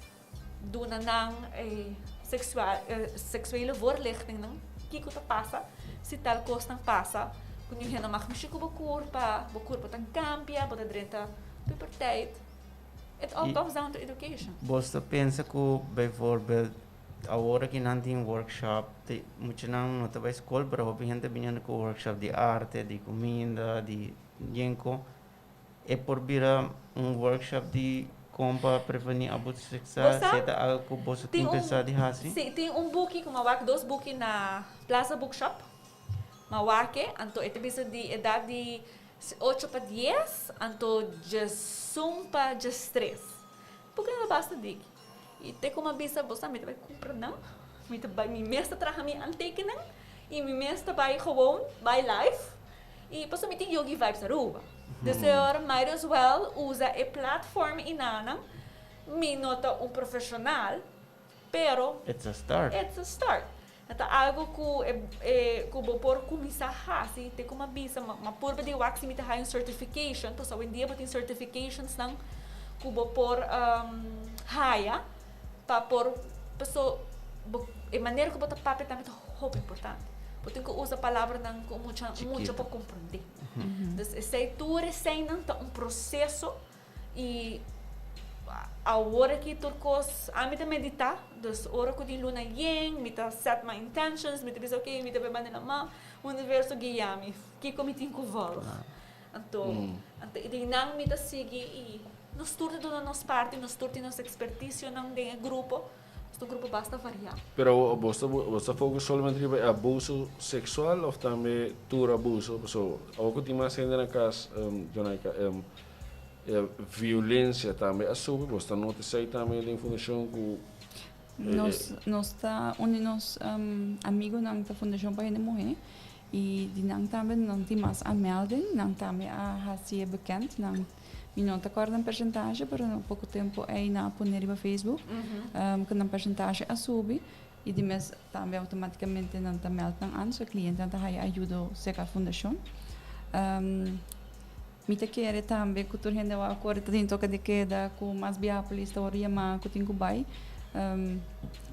Duna nan e seksual seksuele voorlichting nan kiko ta pasa si tal kosnan pasa ku niun hende no mag mishi ku bo kurpa, bo kurpa ta kambia, bo ta drenta puberteit. It all comes down to education. Bos ta pensa ku bijvoorbeeld awor aki nan tin workshop te muchanan no ta bai skol pero hopi hende ta biniendo ku workshop di arte, di kuminda, di yenko. E por bira un workshop di kon pa prevení abuso seksual? Bo sa, Si e ta algo ku boso tin tin un, pensá di hasi? sí, tin un buki ku m'a wak, dos buki na Plaza Bookshop. M'a wak e, anto e ta bisa di edat di ocho pa dies, anto djesun pa djestres. Bukinan ta basta diki. I te ku m'a bisa, bo sa, mi ta bai kumpra nan, mi ta bai, mi mes ta traha mi aantekening i mi mes ta bai gewoon bai live. I pasobra mi tin Yogi Vibes Aruba. Dus e ora might as well usa e platform inanan. Mi no ta un profesional, pero It's a start. It's a start. E ta algo ku e e ku bo por kuminsá hasi te ku mi a bisa mi a purba di wak si mi ta haya un certification pasobra awendia bo tin certificationsnan ku bo por haya pa por paso bo e manera ku bo ta papia tambe ta hopi importante. Bo tin ku usa palabranan ku mucha mucha por komprondé. Dus esei tur eseinan ta un proseso i awor aki tur kos ami ta meditá, dus ora ku tin luna yen mi ta set my intentions, mi ta bisa ok mi ta bai banda na man, universo guia mi kiko mi tin ku vòlg. Anto anto i den nan mi ta sigui i nos tur ta duna nos parti, nos tur tin nos ekspertisionan den e grupo, nos ta un grupo basta variá. Pero bo ta bo ta focus solamente riba e abuso sexual of tambe tur abuso? Pasobra awor ku tin mas hende na kas, Jonaika, e violencia tambe a subi, bo ta nota esei tambe den fundashon ku Nos nos ta un di nos amigonan ta Fundashon pa Hende Muhé i di nan tambe nan tin mas aanmelding, nan tambe a hasi e bekend, nan mi no ta kòrda nan persentashe pero na poko tempu ei nan a pone riba Facebook ku nan persentashe a subi i di mes tambe outomátikamente nan ta mèld nan an, so e klientenan ta haya ayudo serka fundashon. Mi ta kere tambe ku tur hende wou a kore ta tin toke de keda ku mas bia polis ta wòrdu yamá ku tin ku bai.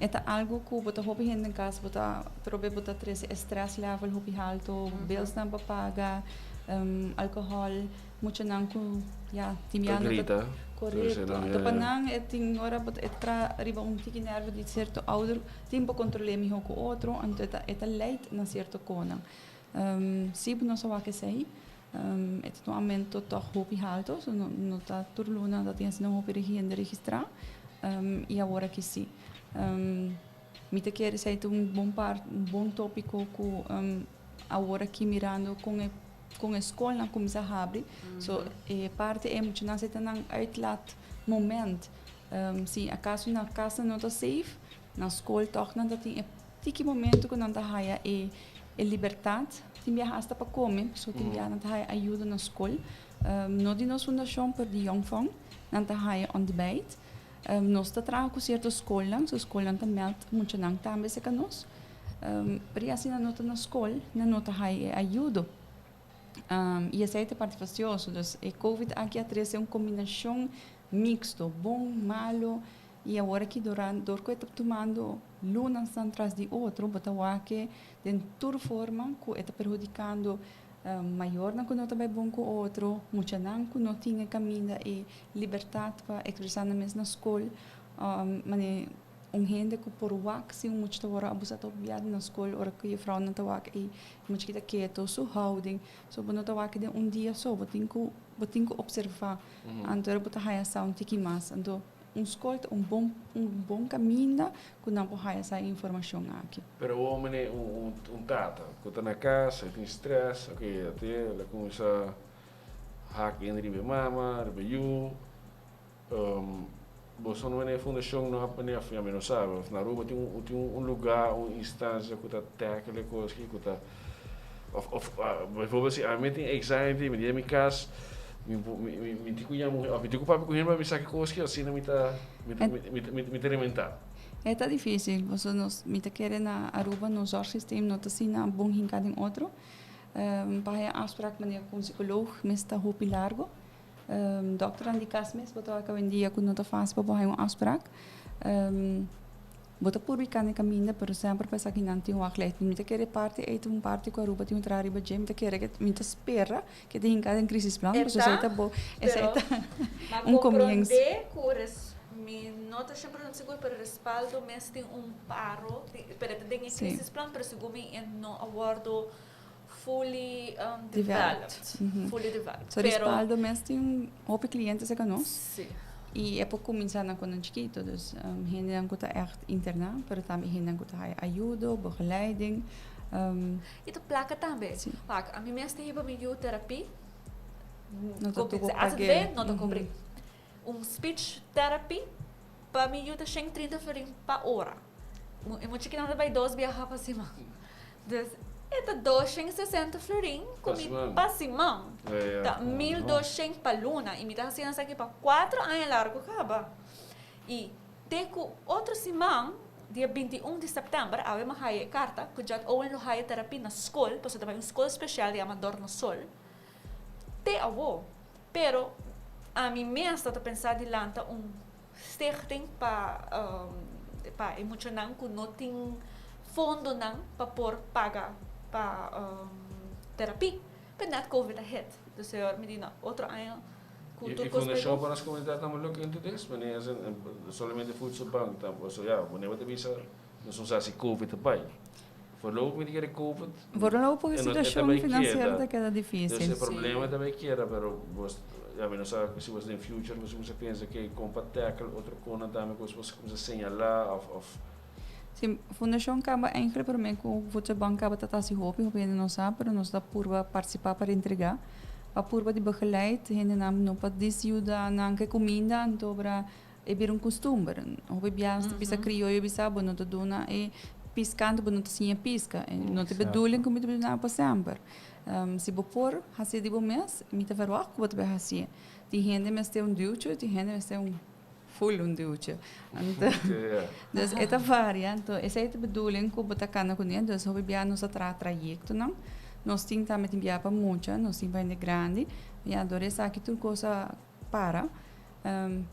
E ta algu ku bo ta hopi hende den kas bo ta trobe bo ta trese e stress level hopi haltu, bilsnan pa paga, alkohòl, muchanan ku ya tin Ta bia no ta grita. korekto. Anto pa nan e tin ora bo ta e tra riba un tiki nèrvio di sierto ouder tin pa kontrol'é mihó ku otro anto e ta e ta leid na sierto konan. Si bo no sa wak esei. E ta un aumento tòg hopi halto, so no no ta tur luna ta tin asina hopi hende registrá i awor aki sí. Mi ta kere esei ta un bon part, un bon tópiko ku awor aki mirando kon e kon e skolnan kuminsá habri, so e parti ei muchanan esei ta nan uitlaat moment. Si akaso na kas nan no ta safe, na skol tòg nan ta tin e tiki momento ku nan ta haya e E libertat tin biaha asta pa kome, pasobra tin biaha nan ta haya ayuda na skol. No di nos fundashon, pero di Jong Fong. Nan ta haya ontbijt. Nos ta traha ku sierto skolnan, so skolnan ta mèld muchanan tambe serka nos. Pero ya si nan no ta na skol, nan no ta haya e ayudo. I esei ta e parti fastioso. Dus e covid aki a trese un kombinashon miksto, bon, malo. I awor aki durante, dor ku e ta tumando lunasnan tras di otro, bo ta wak e den tur forma ku e ta perhudikando mayornan ku no ta bai bon ku otro, muchanan ku no tin e kaminda e libertat pa ekspresá nan mes na skol. Manera un hende ku por wak si un mucha ta wòrdu abusá ta hopi na skol ora ku jefrounan ta wak ei e mucha kita keto, su houding. So bo no ta wak den un dia so, bo tin ku bo tin ku opservá. Anto ora bo ta haya sa un tiki mas. Anto Un skol ta un bon un bon kaminda ku nan por haya sa e informashon aki. Pero un homene, un un tata ku ta na kas, e tin stress, ok, ate el a kuminsá hak in riba e mama, riba e yu. Boso no mene fundashon no a pone af, mi no sabi, of na Aruba tin un tin un lugá, un instansia ku ta tackle e kos aki, ku ta of of bijvoorbeeld si ami tin anxiety, mi ta yega mi kas, Mi mi mi tin ku yama un mi tin ku papia ku hende pa mi sa ki kos ki asina mi ta mi ta mi ta mi ta rementá. E ta difícil, pasobra nos mi ta kere na Aruba nos zorgsysteem no ta asina bon hinká den otro. Pa haña afsprak manera ku un psikoloog mes ta hopi largo. Dòkternan di kas mes bo ta wak awendia ku no ta fásil pa bo haña un afsprak. Bo ta purbi cana e caminda, pero semper pa esaki nan tin wachtlijst. Mi ta kere parti ei ta un parti cu Aruba tin un traha riba dje. Mi ta kere mi ta spera cu ta hinca den crisisplan, pasobra esei ta bo, esei ta un comienso. Ma comprende cu res, mi no ta 100% sigur, pero Respaldo mes tin un paro, pero e ta den e crisisplan, pero segun mi e no a wordo fully developed. Fully developed. So Respaldo mes tin hopi cliente cerca nos. Sí. Y e por cuminsa nan cu nan chikito. Dus hendenan cu ta echt interna, pero tambe hendenan cu ta haya ayudo, begeleiding. Y ta placa tambe. Sí. Wak, ami mes ta hiba mi yu terapie. No ta tuco pague. No ta cubri. Un speech therapy pa mi yu ta 130 florin pa ora. E mucha kinan ta bai dos biaha pa siman. Dus e ta 260 florin ku mi pa siman. Ta 1200 pa luna. I mi ta hasiendo esaki pa 4 aña largu kaba. I te ku otro siman, dia 21 di sèptèmber, awe mi a haya e karta ku Jet Owen lo haya terapia na skol, pasobra ta bai un skol spesial yama Dornosol. Te awo. Pero ami mes ta ta pensa di lanta un stichting pa pa e muchanan ku no tin fondonan pa por paga pa terapi. Pero net covid a hit. Dus señor mi di no, otro aña ku I tur kos bai Fundashon bon. pa nos komunidat ta look into this? Wanneer as in solamente voedselbank ta so ya wanneer bo ta bisa nos no sa si covid ta bai. Voorlopig mi ta kere covid Voorlopig e e no e ta situashon bai finansiero keda. ta keda Dus difísil. e problema ta bai keda pero bos ya mi no sa si bos den future bos cuminsa pensa ke kon pa tackle otro konan tambe ku bos cuminsa señala of of. Si, Fundashon kaba eigenlijk prome ku Voedselbank kaba ta hasi hopi, hopi hende no sa, pero nos ta purba partisipa pa reintrega, pa purba di begeleid hendenan no pa disyuda nan ke kuminda anto bra E bira un kustumber. Hopi biaha ta bisa krioyo bisa bo no ta duna e piska anto bo no ta siña piska. E no ta bedoeling ku mi ta duna pa semper. Si bo por hasié di bo mes, mi ta verwacht ku bo ta bai hasié. Tin hende mester un duwtje, tin hende mester un ful un duwtje. Anto, dus e ta varia. Anto esei ta bedoeling ku bo ta kana kuné. Dus hopi biaha nos ta traha trayektonan. Nos tin tambe tin biaha pa mucha, nos tin pa hende grandi. Ya, dor esaki tur kos a para.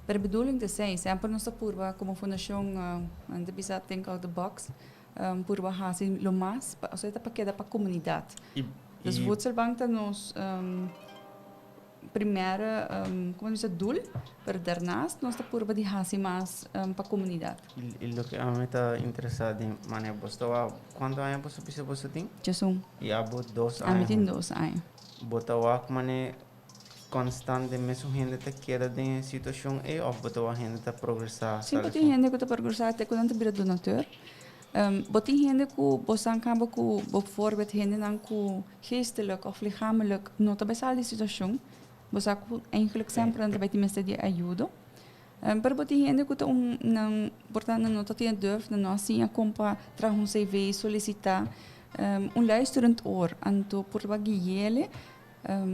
Pero e bedoeling ta esei, semper nos ta purba como fundacion, nan ta bisa think out the box, purba haci lo mas, osea ta pa keda pa comunidad. Dus Voedselbank ta nos primer, como nan bisa, doel, pero daarnaast nos ta purba di haci mas pa comunidad. Y loke ami ta interesa den manera bo ta wak, cuanto aña bo ta bisa bo tin? Diesun. Y abo dos aña? Ami tin dos aña. Bo ta wak manera Konstant den mesun hende ta keda den e situashon ei òf bo ta wak hende ta progresá? Sí, bo tin hende ku ta progresá te ku nan ta bira donateur. Bo tin hende ku bo san kaba ku bo voorbeeld hendenan ku geestelijk òf lichamelijk no ta bai sali di situashon. Bo sa ku eigenlijk semper nan ta bai tin mester di ayudo. Pero bo tin hende ku ta un nan por ta nan no ta tin e durf, nan no a siña kon pa traha un CV, solisitá. Un luisterend oor anto por ta guiele.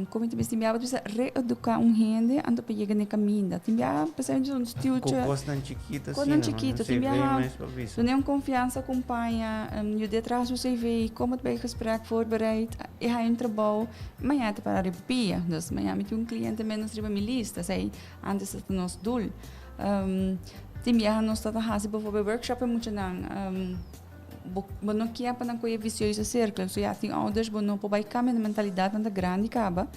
Como mi ta bisa tin biaha bo ta bisa reeduca un hende anto pa yega na e caminda. Tin biaha p'esei un stuurtje. Cu cosnan chikito asina. Cosnan chikito. Tin biaha duna un confiansa compaña, yuda e traha su CV, como ta bay gesprek voorbereid, e haya un trabou, mañana ta para riba pia. Dus mañana mi tin un cliente menos riba mi lista, esei antes ta nos doel. Tin biaha nos ta haci bijvoorbeeld workshop e muchanan. Bo bo no kier pa nan koe vicioso cirkel. So ya tin ouders bo no por bai cambia nan mentalidad nan ta grandi caba,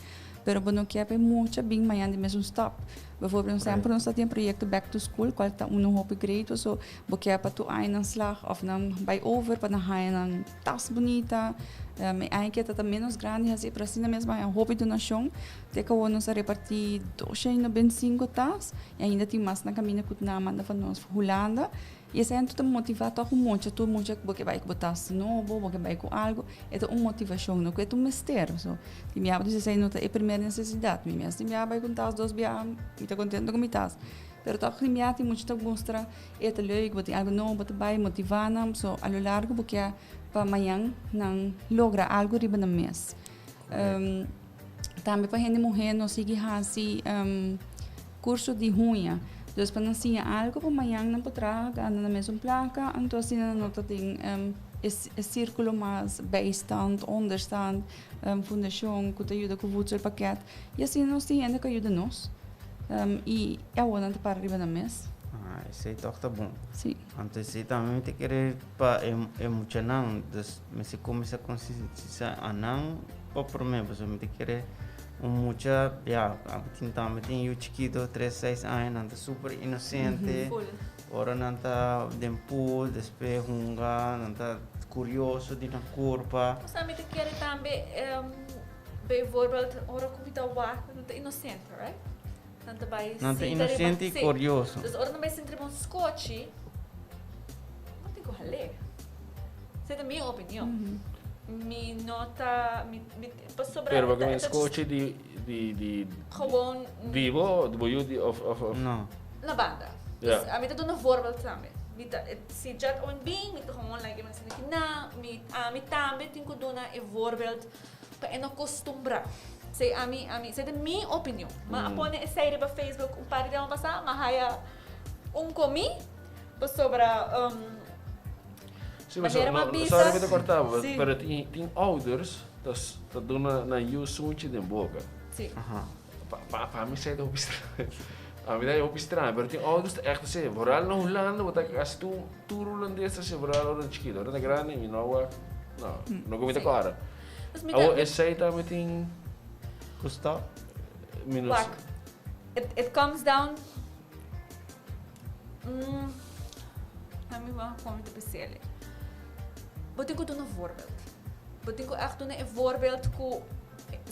pero bo no kier pa e mucha bin mañan di mesun stap. Bijvoorbeeld nos semper nos ta tin e proyecto back to school cual ta uno hopi great paso bo kier pa tur aña nan slag of nan bai over pa nan haya nan tas bunita. E aña ke ta ta menos grandi hasi pero asina mes bo haya hopi donacion. Te cu awor nos a reparti 295 tas y ainda tin mas na caminda cu nan a manda pa nos Hulanda. I esei anto ta motivá tòg un mucha, tur mucha ku bo ke bai ku bo tas nobo, bo ke bai ku algu, e ta un motivashon, no ku e ta un mester. So, tin biaha bo ta bisa esei no ta e primer nesesidat. Mi mes tin biaha bai ku un tas dos biaha, mi ta kontento ku mi tas. Pero tòg tin biaha tin mucha ta mustra e ta leuk, bo tin algu nobo, bo ta bai motivá nan. So, a lo largo bo ke pa mañan nan logra algu riba nan mes. Tambe pa hende muhé nos sigui hasi kurso di huña. Dus pa nan siña algu pa mañan nan por traha gana nan mesun plaka, anto asina nan no ta den e sirkulo mas bijstand, onderstand, fundashon ku ta yuda ku voedselpakket. I asina nos tin hende ku a yuda nos i awor nan ta para riba nan mes. Esey toch ta bon. Si. Anto esey tambe mi ta kere pa e e muchanan, dus mester cuminsa concientisa anan pa prome, pasobra mi ta kere un mucha, ya, abo tin tambe tin yu chikito, tres, seis aña, nan ta super inocente, Full. ora nan ta den pool, despues hunga, nan ta curioso di nan curpa. Osea mi ta kere tambe, bijvoorbeeld ora cu mi ta wak, nan ta inocente, right? Nan ta bai Nan ta sinta riba inocente y sí. curioso. Dus ora nan bai sinta riba un skochi, no tin ku hal'é. Esei ta mi opinion. Mi no ta, mi, mi, pasobra Pero e porque ta, mi e ta skochi di, di, di, gewoon di bo, di bo yu, di, of, of, of. No. Na banda. Ja. Dus ami ta duna voorbeeld tambe. Mi ta, si Jet Owen bin, mi ta gewoon like e mensen aki nan, mi, ami tambe tin ku duna e voorbeeld Pa e no kostumbrá. Esei ami, ami, esei ta mi opinion. Ma a pone esei riba Facebook un par di tempu pasá, ma haya un komí pasobra Sí, maar manera no, m'a bisa. Sorry mi ta kortá bo, Sí. pero tin, tin ouders ta, ta duna nan yu sunchi den boka. Sí. Aha. Pa, pa, pa mi esei ta hopi straño. A mi ta hopi straño, pero tin ouders ta ègt así. Vooral na Hulanda bo ta kasi tur, tur hulandes ta así, vooral ora nan chikito. Ora nan grandi mi no a wak, no, no ku mi ta Sí. kòrda. Dus mi ta, Awor esei tambe tin Ku stop? Mi no Wak, it, it comes down, mm, laat mi wak kon mi ta bis'el. Bo tin ku duna voorbeeld. Bo tin ku ègt duna e voorbeeld ku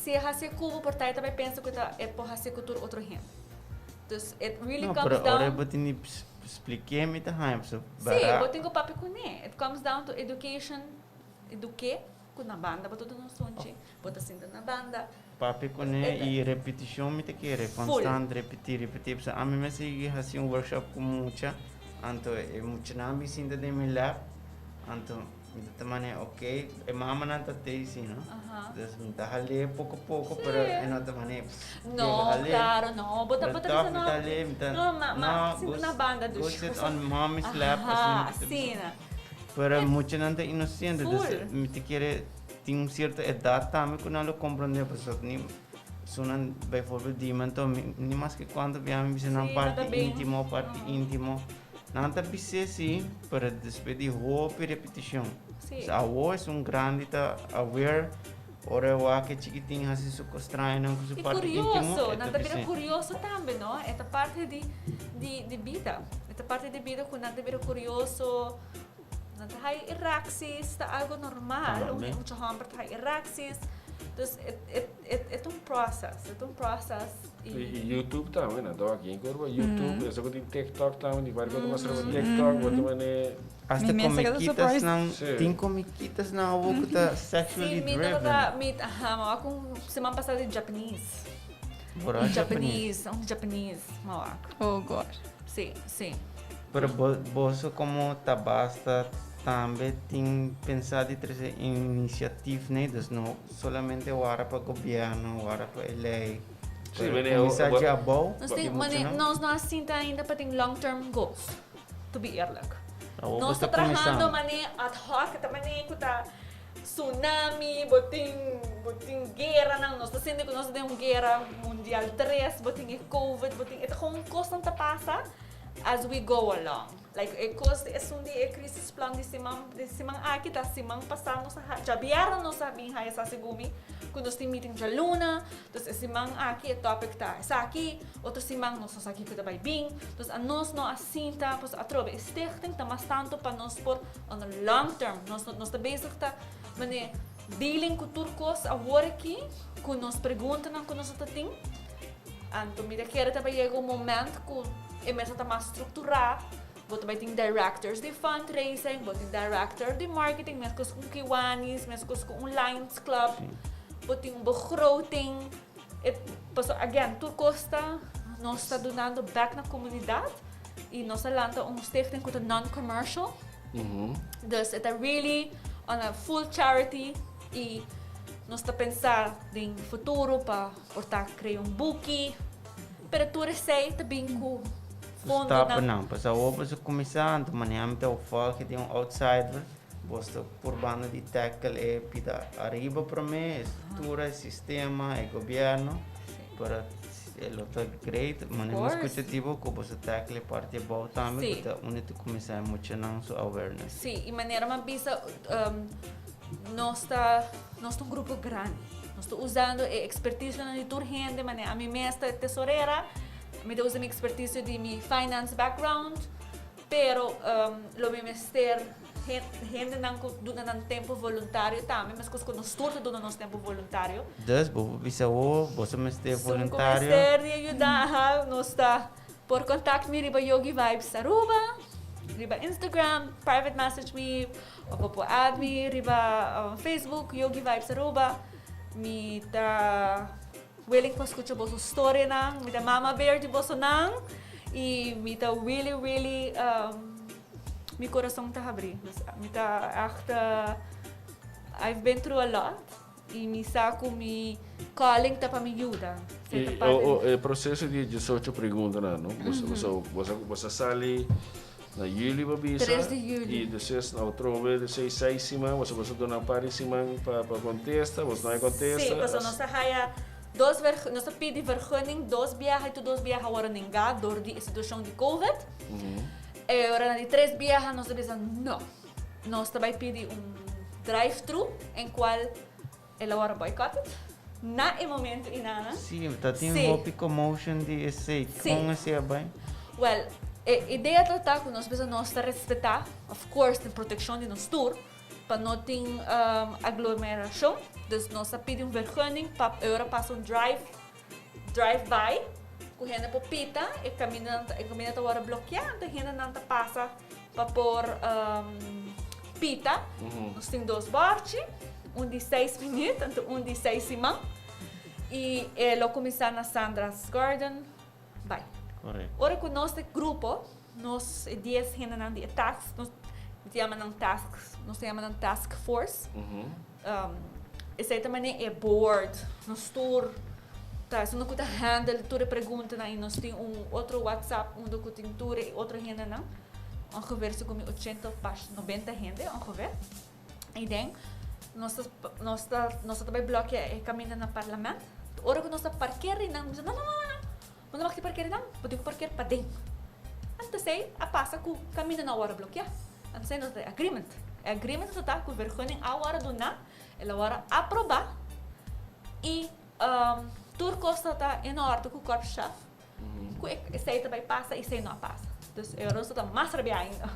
si e hasi e ku bo por ta e ta bai pensa ku ta e por hasi ku tur otro hende. Dus it really No, comes pero ora down. bo tin di spliké mi ta haña pasobra Sí, bara. bo tin ku papia kuné. It comes down to education, eduké. Ku na banda bo ta duna un sunchi, bo ta sinta na banda. Papia kuné i repetishon mi ta kere, konstant repetí, repetí. Pasobra ami mes a yega hasi un workshop ku mucha, anto e muchanan a bin sinta den mi lap, anto mi ta ta manera ok, e mamanan ta tei si no, dus mi ta hal'é poko poko pero e no ta manera No, klaro no, bo ta bo ta bisa no, mi ta hal'é, mi ta no, ma ma sinta na banda dus. Go sit on mommy's lap, Aha, asina. Pero muchanan ta inocente, Full. dus mi ta kere tin un cierto edad tambe cu nan lo comprende, pasobra ni sunan bijvoorbeeld di mi anto mi ni maske cuanto bia mi bisa nan Sí, nan parti ta bin. intimo, parti intimo. Nan ta bis'é si, pero despues di hopi repeticion. Sí. Dus awo esun grandi ta aware, ora e wak e chikitin hasi su costrañonan cu su I parti intimo, curioso, e nan ta ta bira bis'é. curioso tambe, no? E ta parti di di di bida. E ta parti di bida cu nan ta bira curioso, nan ta hay erecties, ta algo normal, un Tambe. mucha homber ta hay erecties. Dus e e e e ta un process, e ta un process I y i YouTube tambe, nan ta wak yen cu riba YouTube, eso cu tin TikTok tambe, di varios cos ta mastra riba TikTok, bo ta mane. Hasta Mi mester keda surprised. comiquitasnan, Sí. tin comiquitasnan awo cu ta sexually Sí, mi driven. tabata, mi, aha, mi wak un siman pasa di Japanese. Bora Un Japanese. Japanese, un Japanese, mi wak. Oh gosh. Sí, sí. Pero bo, boso como Tabasta tambe tin pensa di trece iniciatief nee, dus no solamente wara pa gobierno, wara pa e ley. Sí, Pero meneer, cuminsa bo- dje abou. Nos di tin, mane, muchanan. nos no a sinta ainda pa tin long term goals, to be eerlijk. Awor Nos bo ta ta trahando cuminsando. mane ad hoc, ta mane cu ta tsunami, bo tin, bo tin gueranan, nos ta sinti cu nos ta den un guera mundial tres, bo tin e covid, bo tin, e ta gewoon cosnan ta pasa as we go along. Like e cos di esun di e crisisplan di siman, di siman aki ta siman pasa nos a ha, djabièrnè nos a bin haya sa segun mi cu nos tin meeting djaluna, dus e siman aki e topic ta esaki, otro siman nos no sa kico ta bay bin, dus anos no a sinta, pues atrobe e stichting ta mas tanto pa nos por on the long term, nos nos ta bezig ta mane dealing cu tur cos awor aki cu nos preguntanan cu nos ta tin, anto mi ta kere ta bay yega un moment cu e mesa ta mas structura, bo ta bay tin directors di fundraising, bo tin director di marketing, mescos cu un Kiwanis, mescos cu un Lions Club, bo tin un begroting, e pasobra again tur cos ta nos ta dunando back na comunidad y nos a lanta un stichting cu ta non-commercial, dus e ta really on a full charity y nos ta pensa den futuro pa por ta crea un buki, pero tur esey ta bin cu fondonan. Stapennan, pasobra awor boso cuminsa anto manera mi ta volg di un outsider, boso ta purbando di tackle e pida ariba prome, e structura, e sistema, e gobierno, pero. e lo ta great. Mane mi course. scucha tipo cu boso tackle parti abou tambe Si. cu ta unda ta cuminsa e muchanan su awareness. Si, y manera mi a bisa, nos ta, nos ta un grupo grandi. Nos ta usando e experticio di tur hende, manera ami mes ta tesorera, mi ta usa mi experticio di mi finance background, pero lo mi mester hendenan cu duna nan tempo voluntario tambe, mescos cu nos tur ta duna nos tempo voluntario. Dus, bo por bisa awo, boso mester Sun cu voluntario. mester di ayuda, aha, nos ta por contact mi riba Yogi Vibes Aruba, riba Instagram, private message mi, of bo por add mi riba Facebook, Yogi Vibes Aruba. Mi ta willing pa scucha boso storianan, mi ta mama bear di bosonan, y mi ta really, really, mi corazon ta habri. Dus mi ta echt, I've been through a lot, y mi sa cu mi calling ta pa mi yuda. Esey ta Y parte o proceso di 18 preguntanan, no? Boso sali na juli pa bisa. 3 di juli. Y despues na otro vez de 6 siman, boso duna un par di siman pa contesta, boso no hay contesta. Si, paso nos a haya dos nos a pidi vergunning dos biaha y tur dos biaha awor nenga door di e situacion di COVID. E ora na di tres biaha nos a bisa no. Nos ta bay pidi un drive-thru en cual el a worde boycotted. Na e momento inana. Si, ta tin hopi commotion di esey. Con esey a bay? Well, e idea ta ta cu nos bisa nos ta respeta, of course, den proteccion di nos tur, pa no tin aglomeracion. Dus nos a pidi un vergunning pa e ora pasa un drive by, cu hende por pita, e caminda ta worde blokea, anto hendenan ta pasa pa por pita. Nos tin dos borchi, un di 6 minuut, anto un di 6 siman. Y lo cuminsa na Sandra's Garden. Bye. Ora cu nos de grupo, nos 10 hendenan di e task, nos yama nan tasks, nos yama nan task force. Esey tambe e board, nos tur, ta, so no cu ta handle tur e preguntanan y nos tin un otro WhatsApp unda cu tin tur e otro hendenan. Ongeveer so como 80 pa 90 hende ongeveer. Y den nos ta tambe blokea e caminda na parlamento. Ora cu nos ta parkeer nan, nos no, no, no, no. No mag di parkeer nan, bo tin cu parkeer paden. Anto esey a pasa cu caminda no a wordo blokea. Anto esey nos ta agreement. E agreement ta cu vergunning a wordo duna, el a wordo aproba y tur cos ta in orde cu korpschef. Cu esey ta bay pasa y esey no a pasa. Dus e ora nos ta mas rabia ainda.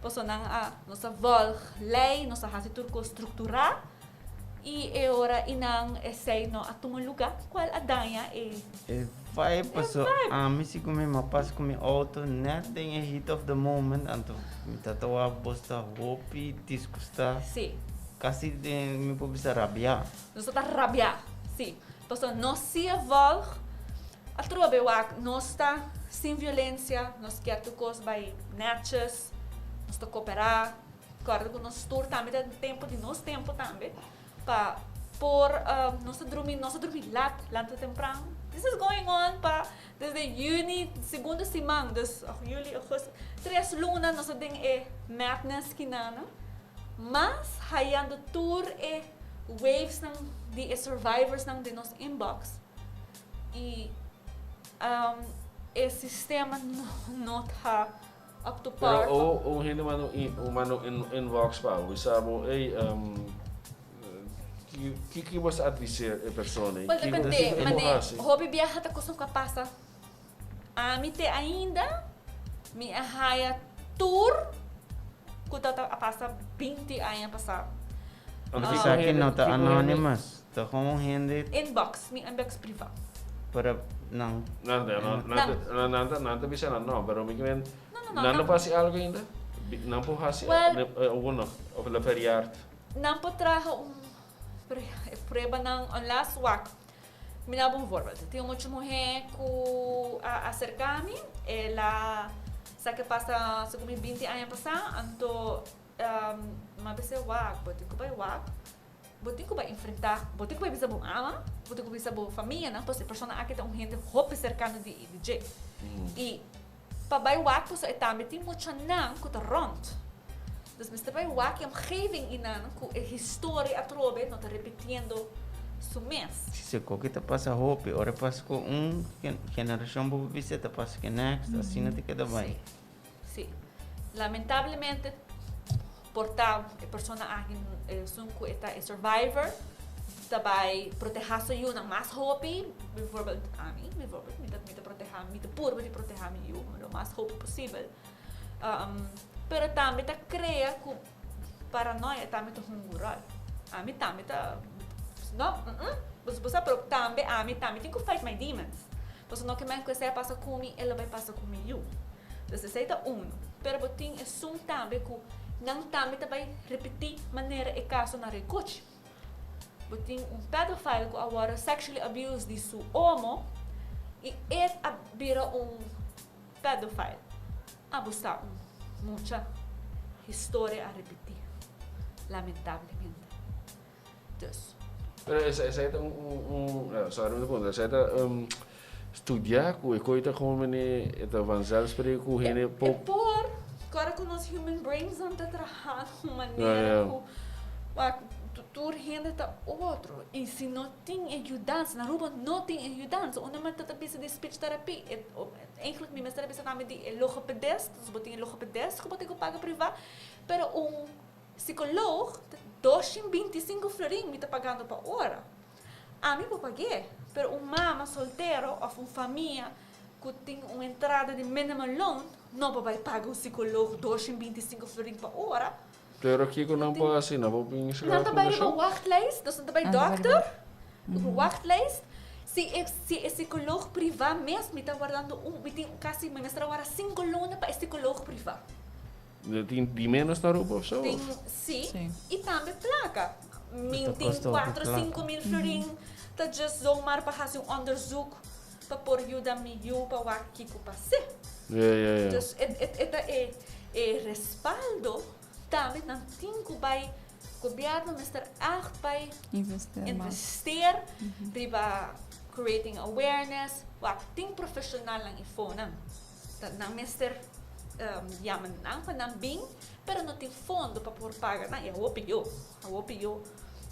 Paso nan a nos a volg ley, nos a hasi tur cos structura y e ora inan esey no a tuma lugar, cual a daña e E vibe paso vibe. Ami si cu mi ma pas cu mi auto net den e heat of the moment, anto mi tata wa bosta hopi disgusta. Casi den mi por bisa rabia. Nos ta rabia, si. Paso nos si a volg, a trobe wak, nos ta sin violencia, nos kier tur cos bay netjes, nos ta coopera, corda cu nos tur tambe ta tempo di nos tempo tambe, pa por nos ta drumi laat, lanta tempran. This is going on pa desde juni, segundo siman, dus oh, juli, augustus, 3 luna nos ta den e madness kinana. Mas hayando tur e waves nan di e survivors nan di nos inbox. Y e sistema no ta up to par. Pero o hende manda un manda un inbox pa bo, sabo, hey, ki bo ta adviseer e persona? Well, Ki depende, ki mane, hasi? Hopi biaha ta cos cu pasa. Ami te ainda, mi a haya tur cu ta a pasa 20 aña pasa. Anto, Ah. kiko Sabi no ta kiko anonymous. Ta gewoon hende Inbox, mi inbox priva. Para não. Não, não, não, não, não, não, não, bisa não, não, pero mi kimen No. não Não. pasi algo ainda? Não po hasi Well- o no, of la verjaard. Nan por traha un prueba nan un last wak. Mi duna un voorbeeld. Tin un mucha muhe cu a acerca mi, el a sa cu a pasa segun 20 aña pasa, anto m'a bisa wak, bo tin cu bay wak. Bo tin cu bay enfrenta, bo tin cu bay bisa bo ama, bo tin cu bisa bo famia, no? Paso e persona aki ta un hende hopi cercano di dje. Y pa bay wak, pues e tambe tin muchanan cu ta rond. Dus mester bay wak e omgeving inan ku e historia atrobe no ta repitiendo. Su mes. Si, ku ta pasa hopi, ora pasa ku un generashon, bo bisa ta pasa ku next, asina ta keda bai. Si. Lamentablemente, por ta e persona aki esun ku ta e survivor, ta bai protehá su yunan mas hopi, bijvoorbeeld ami, bijvoorbeeld, mi ta protehá, mi ta purba di protehá mi yu, lo mas hopi posibel. Pero tambe ta krea ku paranoia tambe ta un ròl. Ami tambe ta, no, bo sa, pero tambe ami tambe tin ku fight my demons. Pasobra no ke men ku esei pasa ku mi, e lo bai pasa ku mi yu. Dus esei ta un. Pero bo tin esun tambe ku nan tambe ta bai repetí manera e kaso na Rekuchi. Bo tin un pedophile ku awor sexually abused di su omo i e a bira un pedophile. Abusá un mucha. Historia a repetí. Lamentablemente. Dus. Pero esei ta un, sorry, mi punto, esei ta studia ku e koi ta gewoon mene ta vanzelfspreek ku hende po. E por, kora ku nos human brains nan ta traha un manera ku wak tur hende ta otro. I si no tin e yudansa, na Aruba no tin e yudansa, unda men ta bisa di speech therapy, eigenlijk mi mester a bisa tambe di e logopedist, dus bo tin e logopedist ku bo tin ku paga privá, pero un psikoloog ta 225 florin mi ta pagando pa ora. Ami por pag'é, pero un mama soltero òf un famia ku tin un entrada di minimum loon no por bai paga un psikoloog 225 florin pa ora. Pero kiko nan por hasi? Nan por bin Nan ta bai riba wachtlijst, dus nan ta bai dòkter, wachtlijst. Si e psikoloog privá mes, mi ta wardando un, mi tin kasi, mi mester a warda 5 luna pa e psikoloog privá. Tin di menos na Aruba of so? Tin, si. I tambe plaka. Mi tin 4, 5 mil florin ta just zomaar pa hasi un onderzoek pa por yuda mi yu pa wak kiko pas'é. Ja. Dus e ta e respaldo tambe nan tin ku bai gobièrnu mester echt bai investeer riba creating awareness, wak tin profeshonalnan i fonan. Nan mester yama nan pa nan bin, pero no tin fondo pa por paga nan. I awor pió, awor pió.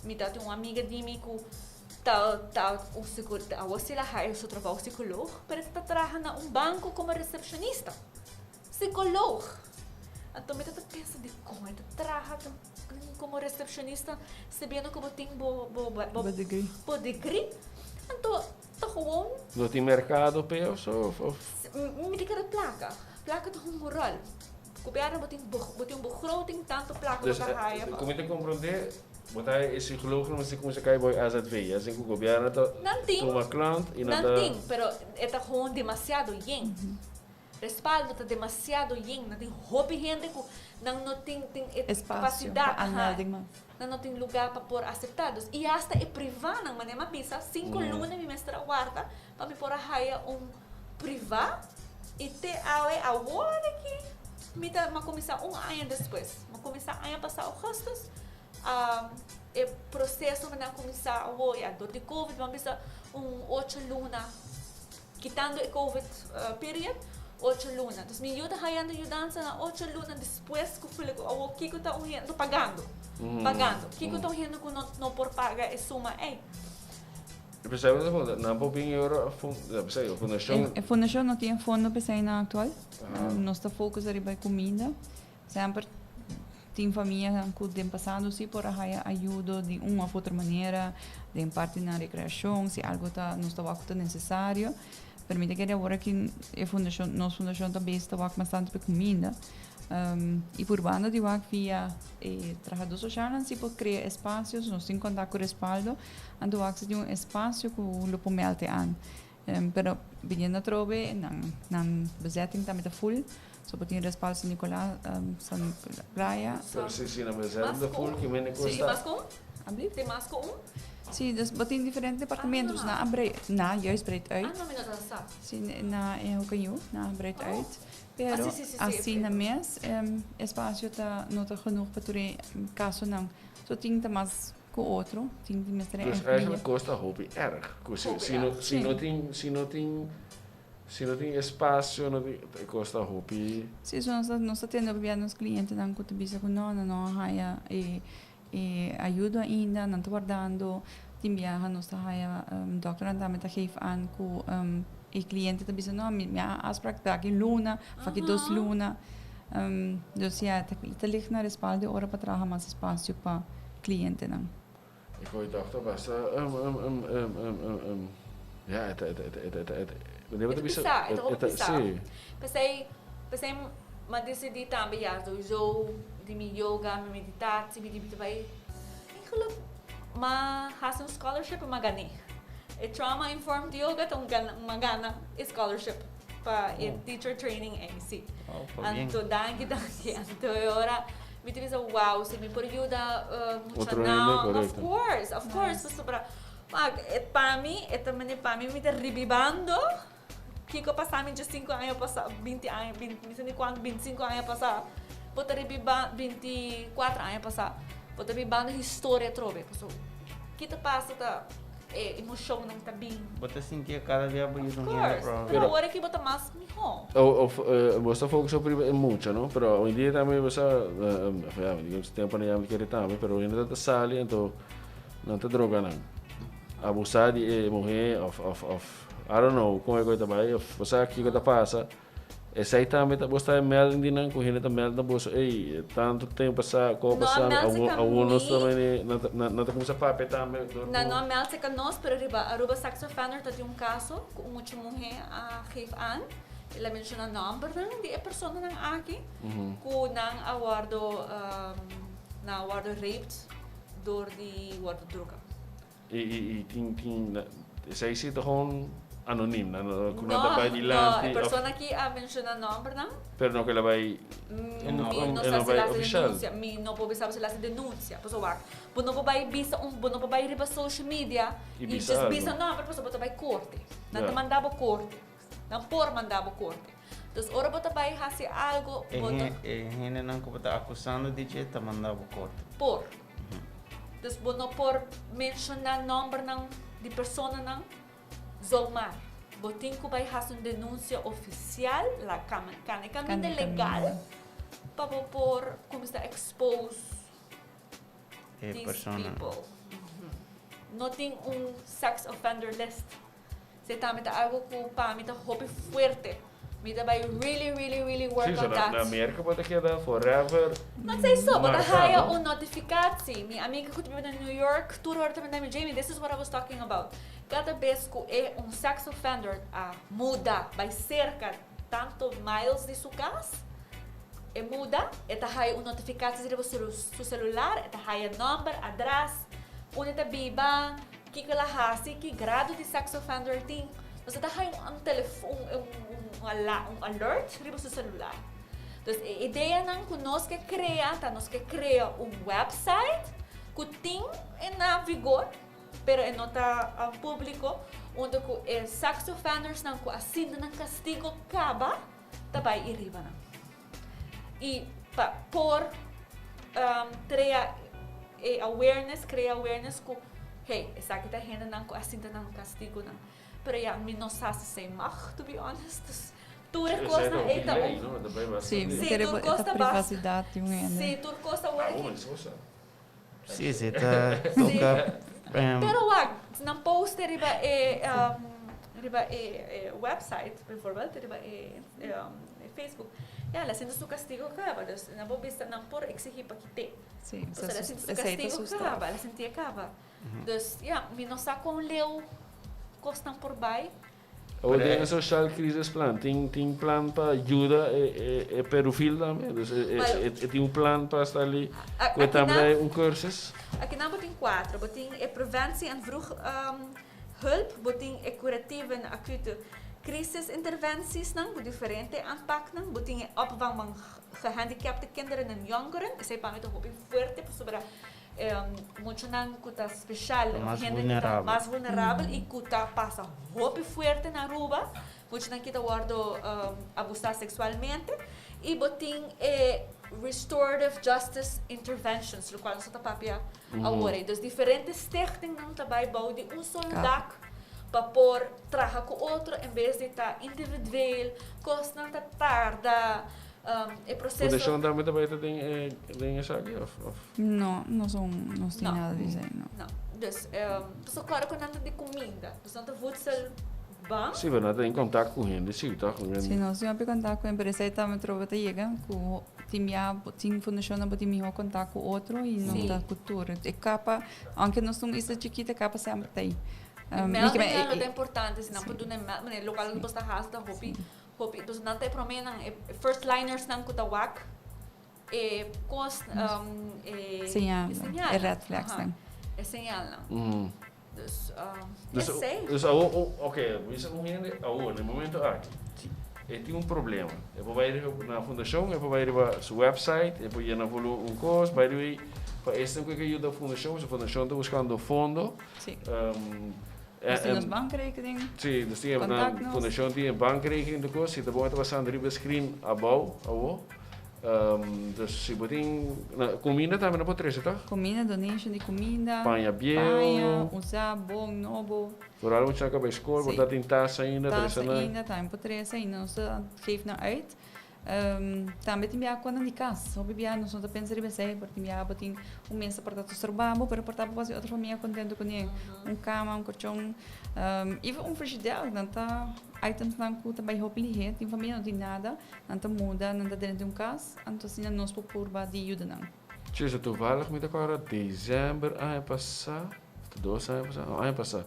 Mi ta tin un amiga di mi ku ta un awor si el a haya su trabou psikoloog, pero e ta traha na un banko komo resepshonista. Psikoloog! Anto mi ta pensa dikon e ta traha komo resepshonista sabiendo ku bo tin bo degree. Anto ta gewoon. No tin merkado p'e of so of? Mi ta kere plaka. Plaka ta hunga un ròl. Gobièrnu bo tin un begroting, tantu plaka bo ta haya. Dus, ku mi ta komprondé, bo ta e psikoloognan mester kuminsá kai bo AZV. Asina ku gobièrnu ta tuma klant i nan ta. Nan tin, pero e ta gewoon demasiado yen. Respaldo ta demasiado yen. Nan tin hopi hende ku nan no tin e kapasidat. Nan no tin lugá pa por aseptá. Dus i asta e privánan, manera mi a bisa, 5 luna mi mester a warda pa mi por a haya un privá i te awe awor aki mi ta mi a kuminsá un aña despues. Mi a kuminsá aña pasá augustus, e proseso mi a kuminsá awor ya dor di covid mi a bisa un 8 luna kitando e covid period, 8 luna. Dus mi yu ta hayando yudansa na 8 luna despues ku fuli ku awor kiko ta un hende pagando, pagando. Kiko ta un hende ku no por paga e suma ei? Pensei nan por bin euro pensei fundashon. E fundashon no tin fondo p'esei na aktual. Nos ta focus riba e kuminda. Semper tin famia ku den pasado si por a haya ayudo di un òf otro manera den parti na rekreashon si algo ta nos ta wak ku ta nesesario. Pero mi ta kere awor aki e fundashon nos fundashon ta bezig ta wak mas tantu pa e kuminda. I purbando di wak via e trahadó soshalnan si por krea espasios, nos tin kontak ku Respaldo, anto wak si tin un espasio ku lo por mèlte an. Pero biniendo atrobe nan bezetting tambe ta full, so por tin Respaldo San Nicolas, San Nicolas Playa. Pero si nan bezetting ta full, ki mende kosta? Tin mas ku un? Alblieft? Tin mas ku un? Si, dus bo tin diferente departamentos. Nan a brei, nan juist breidt uit. Ah, no, mi no ta sa. Si, na e Hoek nan a breidt uit. Pero asina mes espasio ta no ta genoeg pa tur e kasonan. So tin ta mas ku otro, tin di mester Dus eigenlijk kosta hopi erg. Ku si no tin espasio, no tin, e kosta hopi. Si, so nos ta tende hopi bia nos klientenan ku ta bisa ku no, nan no a haya e ayudo ainda, nan ta wardando. Tin biaha nos ta haya dokternan tambe ta geef aan ku e kliente ta bisa no mi a afspraak ta aki luna of aki dos luna. Dus ya ta lig na respaldo e ora pa traha mas espasio pa klientenan. E koe dokter basta ya e ta e ta e ta e ta e ta E ta pisa, e ta hopi pisa. P'esei p'esei m'a disidí tambe ya souiso di mi yoga, mi meditatie, mi di mi ta bai eigenlijk m'a hasi un scholarship i m'a gané. E trauma informed yoga ta un gana m'a gana e scholarship pa e teacher training ei, si. Anto danki danki. Anto e ora Mi ta bisa wow si mi por yuda muchanan of course of course pasobra pa mi e ta mane pa mi mi ta ribibando kiko pasa mi 5 aña pasa 20 aña mi sa ni kuantu 25 aña pasa bo ta ribiba 24 aña pasa bo ta ribibando historia atrobe pasobra ki ta pasa ta e emocionnan ta bin. Bo ta sinti e cada bia bo yuda un hende proba. Pero awor aki bo ta mas miho. Of bo sta focus op riba e mucha no, pero hoy en dia tambe bo sa ya digamos tempo nan ya mi kere tambe pero hende ta sali anto nan ta droga nan abusa di e muhe of of of I don't know con e cosa ta bay of bo sa kico ta pasa. Esei tambe ta bo sta e melding di nan ku hende ta meld na boso ey tantu tempu pasa ko No a pasa meld cerca awor nos ta mi. mene nan ta nan ta kuminsa papia tambe dor Nan ku no a meld cerca nos pero riba Aruba Sex Offender ta tin un kaso ku un mucha muhe a geef aan el a menciona nombernan di e personanan aki ku nan a wordo nan a wordo raped dor di wordo droga. I i i tin tin esei si ta gewoon anonim nan no ku nan ta bai dilanti No, e persona aki a menciona nombernan. Pero no ku el a bai Mi no sa si el a hasi denuncia, mi no por bisa si el a hasi denuncia, pasobra wak bo no por bai bisa un bo no por bai riba social media i just bisa nomber pasobra bo ta bai korte, nan ta manda bo korte, nan por manda bo korte. Dus ora bo ta bai hasi algo bo ta. E hendenan ku bo ta akusando di dje ta manda bo korte. Por. Dus bo no por menshoná nòmbernan di personanan zomaar. Bo tin ku bai hasi un denunsia ofisial, la kana e kaminda legal pa bo por kuminsá expose these people. No tin un sex offender list. Esei tambe ta algo ku pa mi ta hopi fuerte. Mi ta bai really, really, really work Sí, so on na, that. na Merka bo ta keda forever No esei so, bo ta marká, haya no? un notificatie. Mi amiga ku ta biba na New York tur ora ta manda mi, Jamie, this is what I was talking about. Kada bes ku e un sex offender a muda bai serka tanto miles di su kas, e muda, e ta haya un notificatie riba su su celular, e ta haya nomber, adres, unda e ta biba, Kiko el a hasi? Ki grado di sex offender tin? Nos a ta haña un telefon, un alert riba su celular. Dus e ideanan ku nos ke krea ta nos ke krea un website ku tin na vigor, pero e no ta publico, unda ku e sex offendersnan ku a sinta nan kastigo kaba ta bai i riba nan. I pa por trea e awareness, crea awareness cu hey, esaki ta hendenan cu a sinta nan castigonan. Pero ya, mi no sa si esey mag, to be honest. Dus tur e cosnan ey ta un. Sí, Sí, tur cos ta bas. privacidad di un hende. Sí, tur cos ta word aki. Sí, sí, ta toca. Pero wak, nan post riba e riba e website, bijvoorbeeld, riba e Facebook. Ya, el a sinti su castigo caba, dus nan por bisa, nan por exigi pa kite. Sí, Pues el a sinti su castigo caba, el a sinti e caba. Dus ya, mi no sa con leu cosnan por bay. Awor den e Social Crisis Plan tin tin plan pa yuda e e e pedofil tambe? Dus e e e tin un plan pa sta li ku e tambe ta un cursus? Akinan bo tin kuatro, bo tin e preventie en vroeg hulp, bo tin e curatieve en acute crisisinterventiesnan ku diferente aanpaknan, bo tin e opvang van gehandicapte kinderen en jongeren, esei pa mi ta hopi fuerte pasobra Muchanan ku ta speshal, Mas hende ku ta vulnerabel. mas vulnerabel i ku ta pasa hopi fuerte na Aruba, muchanan ki ta wòrdu abusá seksualmente i bo tin e restorative justice interventions, lokual nos ta papia awor ei. Dus diferente stichtingnan ta bai bou di un solo dak pa por traha ku otro en bes di ta individueel, kosnan ta tarda. E proceso. Fundashon tambe ta bai ta den e den esaki of of? No, nos un nos tin No. nada di esei, no. No. Dus, pasobra kòrda ku nan ta di kuminda. Dus nan ta voedselbank. Sí, pero nan ta den kontak ku hende sí, tòg? Sí, nos tin hopi kontak ku hende, pero esei tambe trobe ta yega ku tin bia bo tin fundashonnan bo tin mihó kontak ku otro i no Sí. ta ku tur. E kapa, aunke nos ta un isla chikito, e kapa semper ta ei. E Mi melding ke men nan lo ta importante, si nan por duna e meld, manera lokal ku bo ta hasi ta hopi. Hopi, dus nan ta e prome nan, e first liners nan ku ta wak e kos, e Señalnan, señalnan. e red flags nan. E señalnan. Dus, esei. Dus awor, ok, bisa un hende awor, na e momento aki, e tin un problema, e por bai riba na fundashon, e por bai riba su website, e por yena volu un kos, by the way, pa esnan ku ke yuda fundashon, pasobra fundashon ta buskando fondo. Sí. Nos tin nos bankrekening. Sí, nos tin e Contact nos. Fundashon tin e bankrekening tur kos. Si ta bon e ta pasando riba e screen abou awo. Dus si bo tin kuminda tambe no por trese toch? Kuminda, donation di kuminda. Paña bieu. Paña, usá, bon, nobo. Vooral bo chaka bai skol, bo ta tin tas ainda, Tas trese nan. ainda tambe por trese i nos ta geef nan uit. Tambe tin biaha konan di kas. Hopi biaha nos no ta pensa riba esei, pero tin biaha bo tin un mesa por ta ta stroba bo, pero por ta bo hasi otro famia kontento kuné. Un kama, un korchon, even un frishider, nan ta itemsnan ku ta bai hopi lihé. Tin famia no tin nada, nan ta muda, nan ta drenta un kas, anto asina nos por purba di yuda nan. Church, toevallig mi ta kòrda december aña pasá, of ta dos aña pasá, no aña pasá,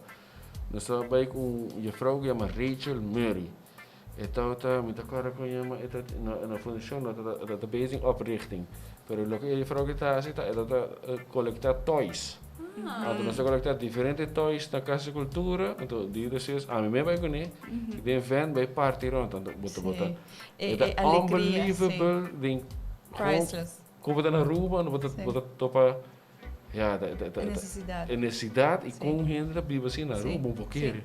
nos tabata bai ku un jefrou ku yama Rachel Murray. E tabata, mi ta kòrda kon yama, e ta na fundashon, no ta ta bezig den oprichting. Pero loke e jefrou ke ta hasi ta e ta kolektá toys. Anto nos ta kolektá diferente toys na Kas di Kultura, anto di despues ami mes bai kuné, i den vèn bai parti rònt. Anto bo ta bo ta, e ta unbelievable den kon bo ta na Aruba, anto bo ta bo ta topa ya e nesesidat i kon hende ta biba asina na Aruba, bo por kere.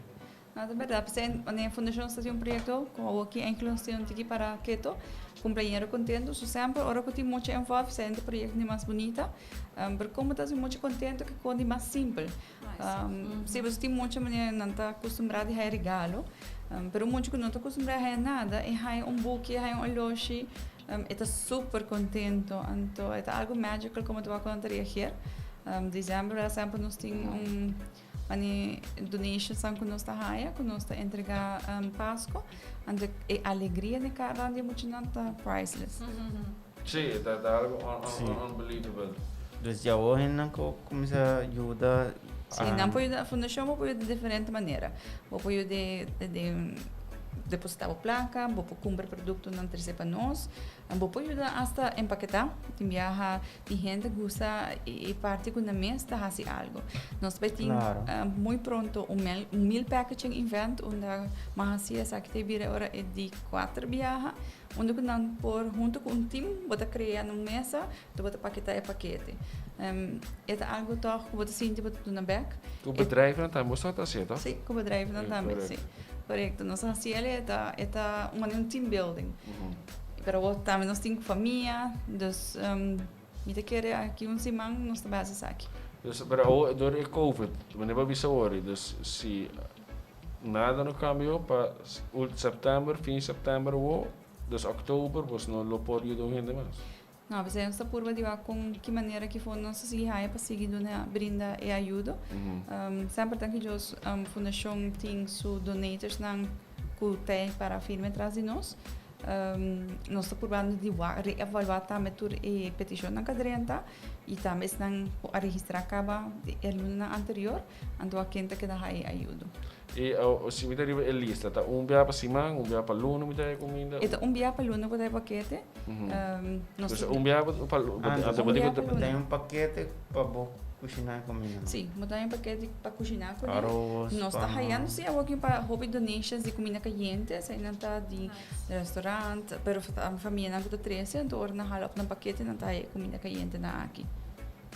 No, ta berdad. P'esei wanneer Fundashon ta haci un proyecto, como awoki enkele nos tin un tiki para keto, cumpleañero contento, so semper ora cu tin mucha involved, esei ta proyecto di mas bunita. Pero como ta haci mucha contento ke con di mas simpel. Si boso tin mucha manera nan ta acostumbra di haya regalo, pero mucha cu no ta acostumbra di haya nada, e haya un buki, e haya un oloshi, e ta super contento. Anto e ta algo magical como ta wak cu nan ta reageer. December semper nos tin un. Mane donationsnan ku nos ta haya, ku nos ta entrega Pasco, anto e alegria den kara di e muchanan ta priceless. Sí, ta ta algo unbelievable. Dus dja awor hendenan ku kuminsá yuda. Sí, nan por yuda, fundashon bo por yuda di diferente manera. Bo por yuda den depositá bo plaka, bo por kumpra produktonan trese pa nos. Bo por yuda asta empaketá. Tin biaha tin hende gusta e parti ku nan mes ta hasi algu. Nos bai tin muy pronto un meal packaging event unda mas hasi esaki ta bira ora e di kuater biaha unda ku nan por hunto ku un team bo ta krea na un mesa anto bo ta paketá e pakete. E ta algu tòg ku bo ta sinti bo ta duna bèk. Ku bedrijfnan tambe bo sa ta hasié tòg? Sí, ku bedrijfnan tambe, sí. Korekto. Nos a hasi el e ta un manera un team building. Pero awor tambe nos tin famia, dus mi ta kere aki un siman nos ta bai hasi esaki. Dus, pero awor door e covid, wanneer bo bisa awor, dus si nada no cambio pa september, fin september awor, dus oktober bos no lo por yuda un hende mas. No, p'esei nos ta purba di wak kon ki manera ki fondo nos ta sigui haya pa sigui duna brinda e ayudo. Semper tan ki Dios fundashon tin su donatorsnan ku ta para firme tras di nos. Nos ta purbando di wak reevaluá tambe tur e petishonnan ku a drenta i tambe esnan ku a registrá kaba di e lunanan anterior, anto wak ken ta keda haya e ayudo. I si mi ta riba e lista, ta un bia pa siman, un bia pa luna mi ta haya kuminda? E ta un bia pa luna ku ta haya pakete. Nos ta. Un bia pa luna. Ah, bo ta haya un pakete pa bo kushiná e kuminda? Si, bo ta haya un pakete pa kushiná kuné. Aros, pan. Nos ta hayando si awoki pa hopi donations di kuminda kayente, eseinan ta di restaurant, pero famianan ku ta trese, anto ora nan hala op nan pakete nan ta haya e kuminda kayente nan aki.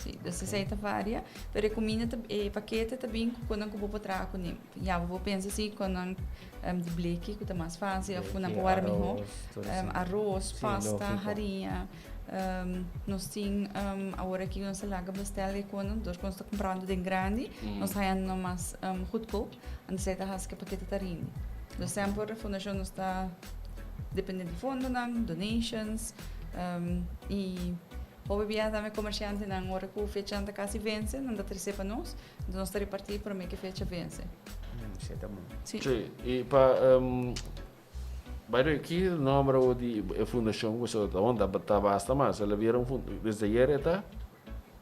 Sí, dus esei ta varia, pero e kuminda ta, e pakete ta bin ku konan ku bo por traha kuné. Ya bo por pensa si konan di bleki ku ta mas fásil òf ku nan por wara mihó. Aros, pasta, hariña. Nos tin awor aki nos ta laga bestel e konan, dor ku nos ta kumprando den grandi, nos ta hañando nan mas goedkoop, anto esei ta hasi ku e pakete ta rindi. Dus semper Fundashon nos ta. depende di fondonan, donations, y hopi bia tambe comerciantenan ora cu fechanan ta casi vence, nan ta trece pa nos, enton nos ta reparti prome cu e fecha vence. Si, ta bon. Si. Si, y pa, by the way, ki nomber awor di e fundacion cu boso ta bon? Ta basta mas, el a bira un fun, desde ayer e ta?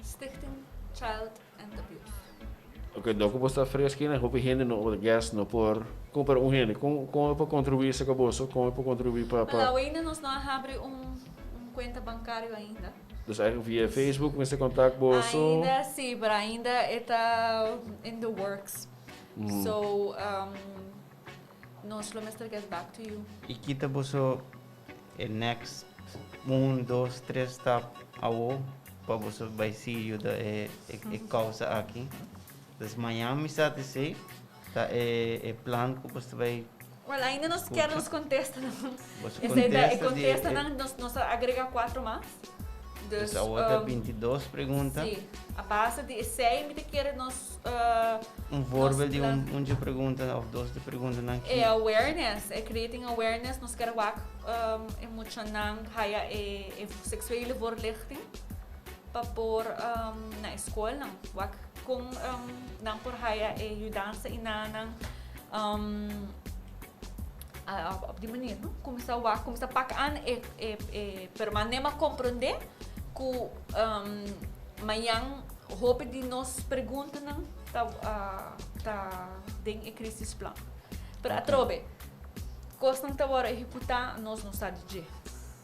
Stichting Child and Abuse. Ok, dor ku bo sta fresco na hopi hende no guess no por kumpra un hende. Kon kon e por kontribuí esaki boso? Kon e por kontribuí pa pa. Wel ainda nos no a habri un un kuenta bankario ainda. Dus eigenlijk via Facebook mester kontak boso. Ainda si, pero ainda e ta in the works. So nos lo mester get back to you. I kita boso e next un, dos, tres stap awo pa boso bai sigui yuda e e causa aki. Dus mañan mi sa te esey ta e e plan cu boso ta bai. Well, ainda nos kier nos contesta nan. Boso Esey ta e contesta di contesta nan, nos nos a agrega cuatro mas. Dus awo ta 22 pregunta. Si, a base di esey mi ta kere nos Un voorbeeld di un un dje pregunta of dos di preguntanan ki. E awareness, e creating awareness, nos kier wak e muchanan haya e e seksuele voorlichting pa por na e skolnan. Wak kon nan por haya e yudansa i nan Op di manier no kuminsá wak, kuminsá pak an e e e pero manera m'a komprondé ku mañan hopi di nos preguntanan ta ta den e crisisplan. Pero atrobe kosnan ta wòrdu ehekutá nos no sa di dje.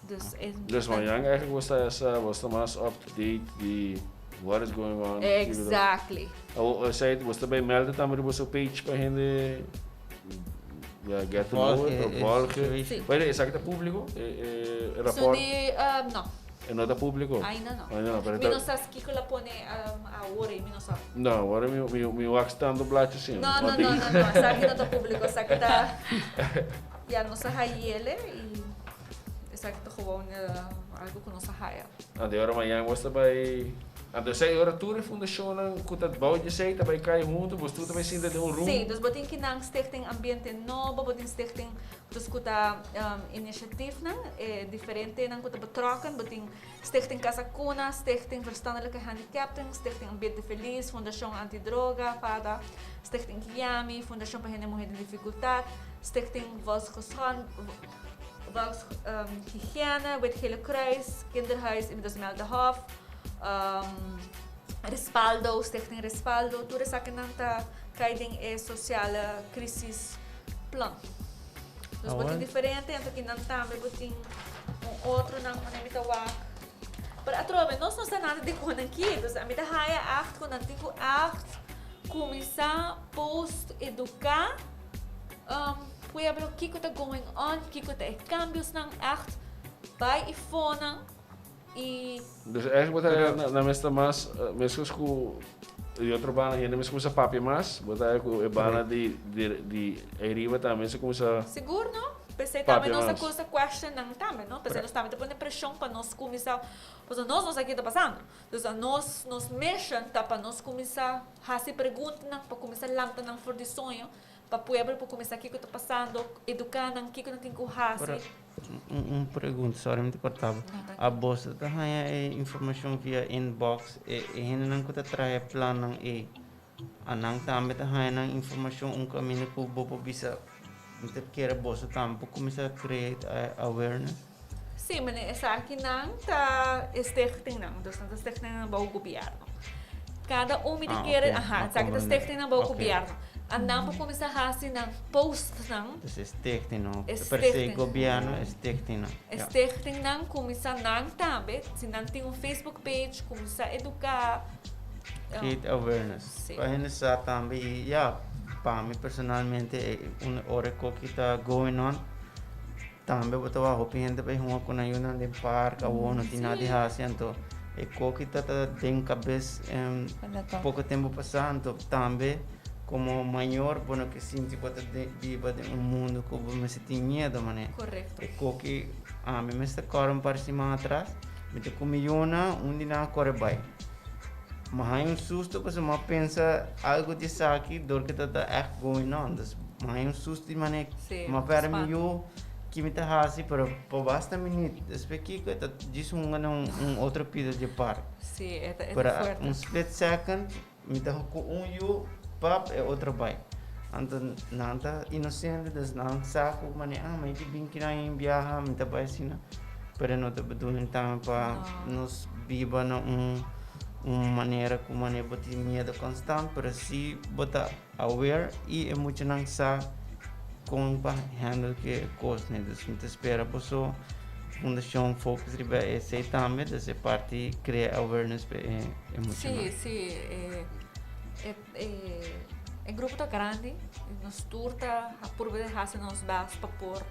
Dus e Dus mañan eigenlijk bo ta esa bo ta mas up to date di what is going on. Exactly. Awor esei bo ta bay mèlda tambe riba boso page pa hende ya get to know it of volge. Sí. Bueno, esaki ta público? E, e rapport? Su di, no. E no ta público? Ainda no. Ainda no, pero Mi no sa kiko la pone awor ei, mi no sa. No, awor mi, mi, mi wak tanto blachi sin. No, no, no, no, no, esaki no ta público, esaki ta, ya nos a hayele y esaki ta gewoon algo ku nos a haya. Anto e ora mañan bos ta bai. Anto esei ora tur e fundashonnan ku ta bou di esei ta bai kai huntu, bos tur ta bai sinta den un room. Sí, dus bo tin kinan Stichting Ambiente Nobo, bo tin Stichting dus ku ta initiatiefnan, e diferentenan ku ta betrokken, bo tin Stichting Casa Cuna, Stichting Verstandelijk Gehandicapten, Stichting Ambiente Feliz, Fundashon Anti Droga, FADA, Stichting Kiami, Fundashon pa Hende Muhé den Difikultat, Stichting Volksgezond. Volkshygiëne, Wit Gele Kruis, Kinderhuis inmiddels Meldehof, Respaldo, Stichting Respaldo, tur esakinan ta kai den e sociale crisis plan. Dus bo tin diferente, anto kinan tambe bo tin un otronan ku mi ta wak. Pero atrobe nos no sa nada di kon nan ki, dus ami ta haya acht ku nan tin ku acht kuminsá post eduká. Pueblo kiko ta going on, kiko ta e cambiosnan echt bai e fonan y. Dus echt bo ta na mes ta mas meskos ku di otro banda hende mes kumsa papia mas bo ta ku e banda di di ariba tambe mester kumsa. Sigur no, p'esei tambe nos a kusa question nan tambe no, p'esei nos tambe ta pone preshon pa nos kumisa pasobra nos no sa kiko ta pasando, dus nos nos mission ta pa nos kumisa hasi preguntanan pa kumisa lanta nan for di soño Pa pueblo por kuminsá kiko ta pasando, eduká nan kiko nan tin ku hasi. Pero un pregunta, sorry mi ta kortá bo. Abos ta haña e informashon via inbox? E hendenan ku ta traha e plannan ei, a nan tambe ta haña nan informashon un kaminda ku bo por bisa mi ta kere boso tambe por kuminsá create awareness? Sí, mene esakinan ta e stichtingnan, dus nan ta stichtingnan bou gobierno. Kada un mi ta kere, aha, esaki ta stichtingnan bou gobierno. A nan por kuminsá hasi nan postnan. Dus e stichting no per se gobierno, e stichtingnan. E stichtingnan kuminsá nan tambe, si nan tin un Facebook page, kuminsá eduká. Create awareness. Sí. Pa hende sa tambe i ya, pa mi personalmente un ora e koki ta going on. Tambe bo ta wak hopi hende bai hunga ku nan yunan den park awor no tin nada di hasi anto e koki ta ta den kabes poko tempu pasá anto tambe komo mayor bo no ke sinti bo ta biba den un mundu ku bo mester tin miedu manera e koki ami mester kòrda un par siman atras mi ta ku mi yuna un di nan a kore bai mi haña un susto pasobra mi a pensa algu di esaki dor ke ta ta ègt going on. Ma un susto di manera Sí, ma perde mi spanto. yu. Ki mi ta hasi, pero pa basta minuut. Despues kiko e ta djis hunga na un otro pida dje park. Sí, e ta Pero fuerte. un split second mi ta ku un yu pap e otro bai. Anto nan ta inocente, dus nan sa ku mane ah mi di bin kinan en biaha mi ta bai asina. Pero no ta bedoeling tambe pa nos biba na un manera ku mane bo tin miedo constant, pero si bo ta aware y e muchanan sa con pa handle cu e cosnan. Dus mi ta spera boso fundacion focus riba esey tambe, dus e parti crea awareness pa e muchanan. Sí, sí, e grupo ta grandi y nos tur ta purba di haci nos best pa por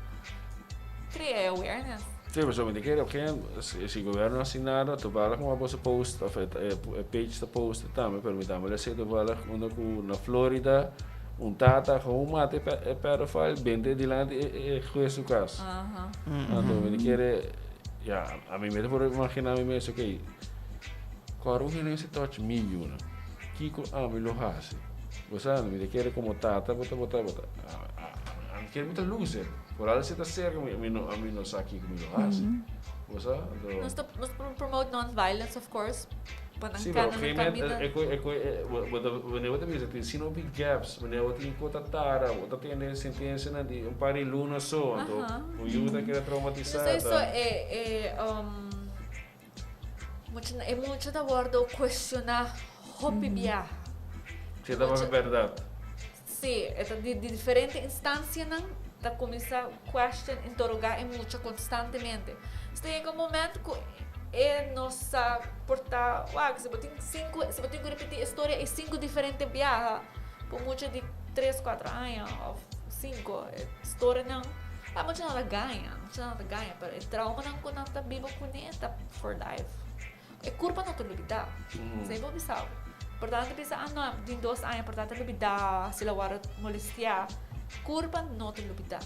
crea e awareness. Sí, pasobra mi ta kere op geen, si gobierno haci nada, toevallig como boso post, of e page ta post tambe, pero mi tambe lo haci toevallig unda cu na Florida un tata gewoon mata e pedophile bente dilanti e huez su cas. Anto mi ta kere, ya, ami mi ta por imagina mi mes, ok, cor un hende mester touch mi yunan, kico ami lo haci? Bo sa, mi ta kere como tata bo ta, bo ta, bo ta, ami kere mi ta loser. Vooral si ta cerca mi, ami no, ami no sa kico mi lo haci. Bo sa? Anto. Nos ta, nos ta promote non-violence, of course, pa nan Sí, pero cana op na een gegeven moment, caminda. e co, e co, e, bo, bo ta, wanneer bo ta bisa tin si no big gaps, wanneer bo tin cu ta tara, bo ta tende sentencianan di un par di luna so, anto un yu ta keda traumatisa, No so, ta. e, e, mucha, e mucha ta wordo cuestiona hopi biaha. Si ta papia berdad. Sí, e ta di diferente instancianan ta cuminsa question, interroga e mucha constantemente. So ta yega un momento cu e no sa por ta wak, si bo tin cinco, si bo tin cu repeti e storia e cinco diferente biaha pa un mucha di tres, cuatro aña of cinco, e storianan, e mucha no ta gaña, mucha no ta gaña, pero e traumanan cu nan ta biba cune ta for life. E curpa no ta lubida. Esei bo bisa bo. Por tanto bisa, ah no, tin dos aña, por tanto lubida, si lo wòrdu molestiá. Curpa no ta lubida.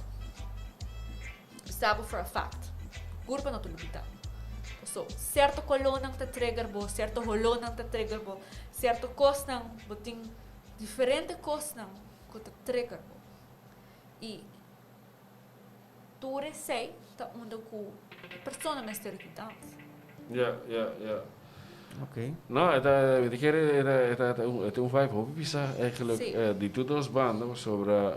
Bisa bo for a fact. Curpa no ta lubida. So, cierto colónan ta trigger bo, cierto holónan ta trigger bo, cierto cosnan, bo tin diferente cosnan cu ta trigger bo. Y Tur esei ta unda ku e persona mester yudansa. Ja, ja, ja. Oké. No, e ta, mi ta kere, e ta, e ta, e ta un vibe hopi pisá eigenlijk Sí. di tur dos banda pasobra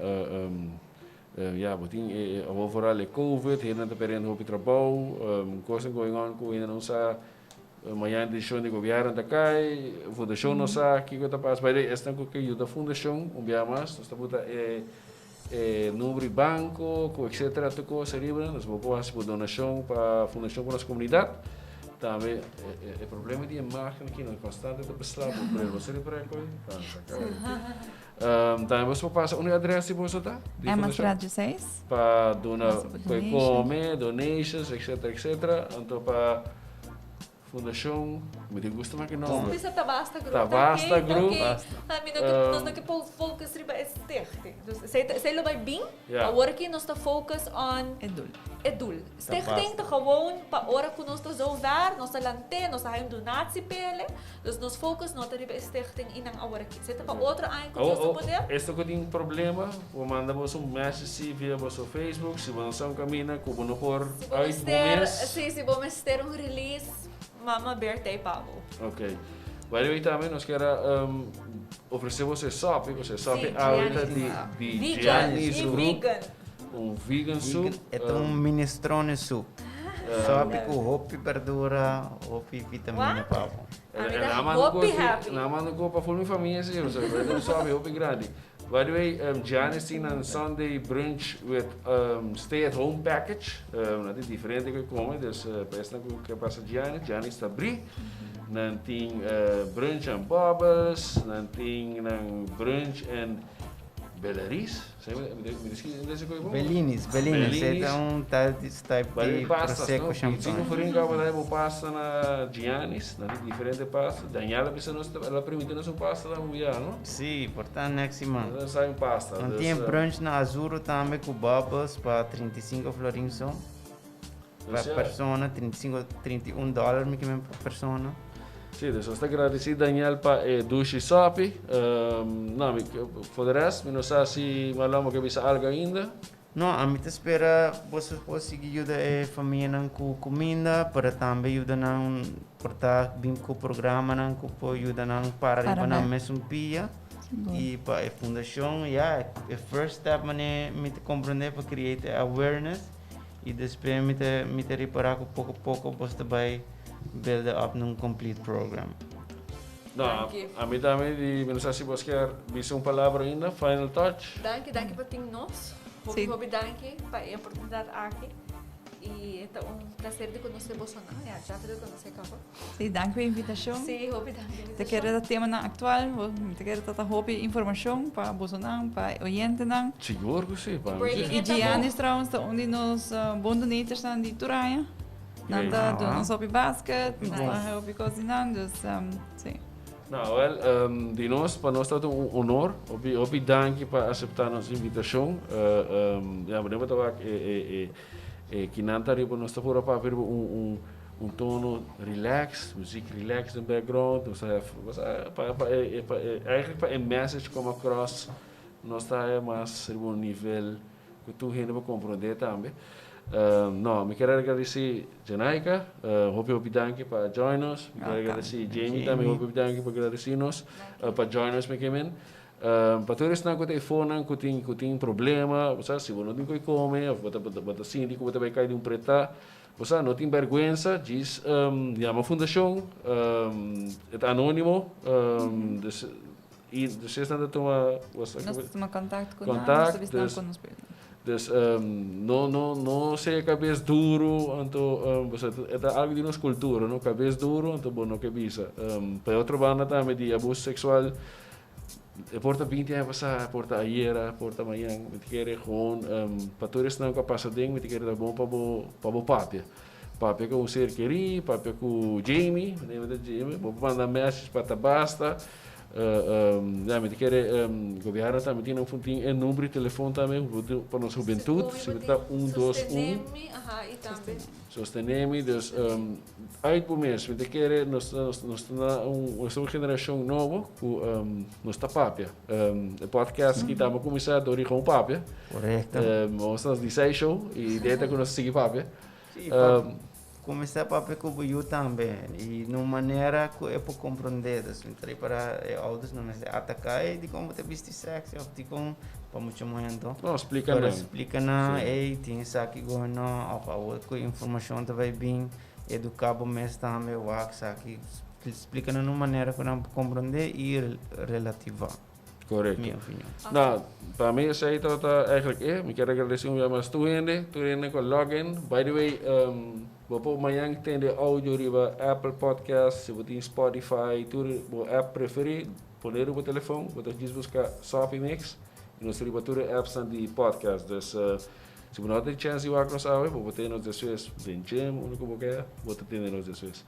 ja, bo tin e, awor vooral e covid, hendenan ta perdiendo hopi trabou, cosnan going on ku hende no sa mañana decision di gobierno ta kai, fundashon no sa kiko ta pasa. By the way, esnan ku ke yuda fundashon un bia mas, nos ta buta e E number di banco cu etcetera tur cos ariba nan, dus bo por haci bo donacion pa Fundacion pa nos Comunidad. Tambe e problema di e margen aki nan constante ta besla bo bril. Bo sa riba rek hoy? Tambe bo por pasa unda e adres di boso ta? Di Emma fundacion? Straat 16. Pa duna Boso por pa donation. come, donations, etcetera, etcetera. Anto pa Fundacion, mi tin gusto maki nomber. Bisa Tabasta Group. Tabasta Group. Mi no ke, nos no ke por focus riba e stichting. Dus esei ta, esei lo bai bin. Awor aki nos ta focus on E doel. E doel. Stichting ta gewoon pa ora ku nos ta zover, nos ta lant'é, nos ta haña un donatie p'ele. Dus nos focus no ta riba e stichting i nan awor aki. Esei ta pa otro aña ku Dios ta poder. Esto ku tin problema, bo manda boso un message via boso Facebook, si bo no sa un camina ku bo no por uit bo mes. Si, si bo mester un release, mama Bertha e pa bo. Ok. By the way tambe nos kier a ofrece boso e sopi, pasobra e sopi awe ta di Gianni's Group. Un vegan soup. E ta un minestrone soup. Sopi ku hopi berdura, hopi vitamina pa bo. Ami ta hopi happy. Nan manda ko pa ful mi famia si, pasobra e ta un sopi hopi grandi. By the way, Giannis tin nan Sunday brunch with stay at home package. Nan tin diferente ku e kome, dus pa esnan ku ke pasa Giannis, Giannis ta bri. Nan tin brunch and bubbles, nan tin nan brunch and Beleris? Bellinis, Bellinis, e ta un type di prosecco champagne. Cinco florin caba da bo pasta na Giannis, na di diferente pasta. Daniela bisa nos, ela permite nos un pasta na muya, no? Si, por ta next siman. Nos sa un pasta. Nan tin brunch na Azzurro tambe cu bubbles pa 35 florin so. Pa persona, 35, 31 dollar mi kimen pa persona. Sí, dus nos ta gradisí Daniel pa e dushi sopi. No, mi, for de rest, mi no sa si Marlon bo ke bisa algo ainda. No, ami ta spera boso por sigui yuda e famianan ku kuminda, pero tambe yuda nan por ta bin ku programanan ku por yuda nan para riba nan mesun pia. I pa e fundashon, ya, e first step mane mi ta komprende pa create e awareness i despues mi ta mi ta ripará ku poko poko boso ta bai build up na un complete program. No, ami tambe di mi no sa si bos kier bisa un palabra ainda, final touch. Danki, danki pa tin nos. Hopi, hopi danki pa e oportunidat aki. I e ta un placer di konosé bosonan. Ja, Jaffe ta konosé kaba. Sí, danki pa e invitashon. Sí, hopi danki pa e Ta kere ta temanan aktual, mi ta kere ta ta hopi informashon pa bosonan, pa e oyentenan. Sigur ku sí, pa mi sí. I Giannis trouwens ta un di nos bon donatorsnan di tur aña. Nan ta duna nos hopi basket, nos ta haña hopi kos di nan, dus sí. Nou, wel, di nos, pa nos ta un honor. Hopi, hopi danki pa aseptá nos invitashon. Ya, bo ta wak e, e, e, e kinan ta riba, nos ta pura papia riba un, un, un tono relax, muziek relax den background. Nos ta hef, pa, pa e, pa e, eigenlijk pa e message come across, nos ta haya mas riba un nivel Ku tur hende por komprondé tambe. No, mi kier agradesí Janaika, hopi hopi danki pa join nos. Mi kier agradesí Jamie tambe, hopi hopi danki pa agradesí nos, pa join nos mi ke men. Pa tur esnan ku ta e fonan ku tin ku tin problema, bo sa, si bo no tin koe kome òf bo ta bo ta sinti ku bo ta bai kai di un pretá, bo sa, no tin bèrgwensa, djis yama fundashon, e ta anónimo, dus I dus esnan ta tuma Nos ta tuma contact cu nan, nos ta bisa nan con nos por yuda. Dus no no no sea cabes duro anto pasobra e ta algo di nos cultura no cabes duro anto bo no ke bisa. Pa e otro banda tambe di abuso sexual e por ta binti aña pasa e por ta ayera e por ta mañan mi ta kere gewoon pa tur esnan cu a pasa den mi ta kere ta bon pa bo pa bo papia. Papia cu un ser keri, papia cu Jamie, Jamie bo por manda message pa ta basta. Ya, mi ta kere gobierno tambe tin un tin e number di telefon tambe pa nos hubentud, si ta 121. Sostenemi, aha, y tambe. Sostenemi, dus uit bo mes, mi ta kere nos nos ta na un nos ta un generacion nobo cu nos ta papia. E podcast aki tambe a cuminsa dor di gewoon papia. Correcto. Nos ta di seis show y idea ta cu nos ta sigui papia. Sí, pa kuminsá papia ku bo yu tambe i na un manera ku e por komprondé. Dus mi ta ripará e ouders no mester ataká ei dikon bo ta bisti sèksi òf dikon pa mucha muhé anto. No, splika nan. Pero splika nan, ei tin esaki gono òf awor ku informashon ta bai bin, eduká bo mes tambe, wak esaki. Splika nan na un manera ku nan por komprondé i relativá. Correcto. Mi opinion. Nou, pa mi esey tabata eigenlijk e. Mi kier agradeci un bia mas tur hende, tur hende cu a log in. By the way, bo por mañan tende audio riba Apple Podcast, si bo tin Spotify, tur bo app preferi, pone riba bo telefon, bo ta djis busca Soppy Mix y nos ta riba tur e appsnan di podcast. Dus, si bo no a tin chance di wak nos awe, bo por tene nos despues den gym, unda cu bo ke, bo ta tende nos despues.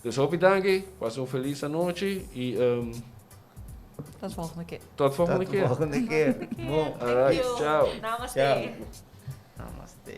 Dus hopi danki, pasa un feliz anochi y Tot volgende keer. Tot volgende Tot keer. volgende keer. Bon. Alright, Thank you. ciao. Namaste. Ciao. Namaste.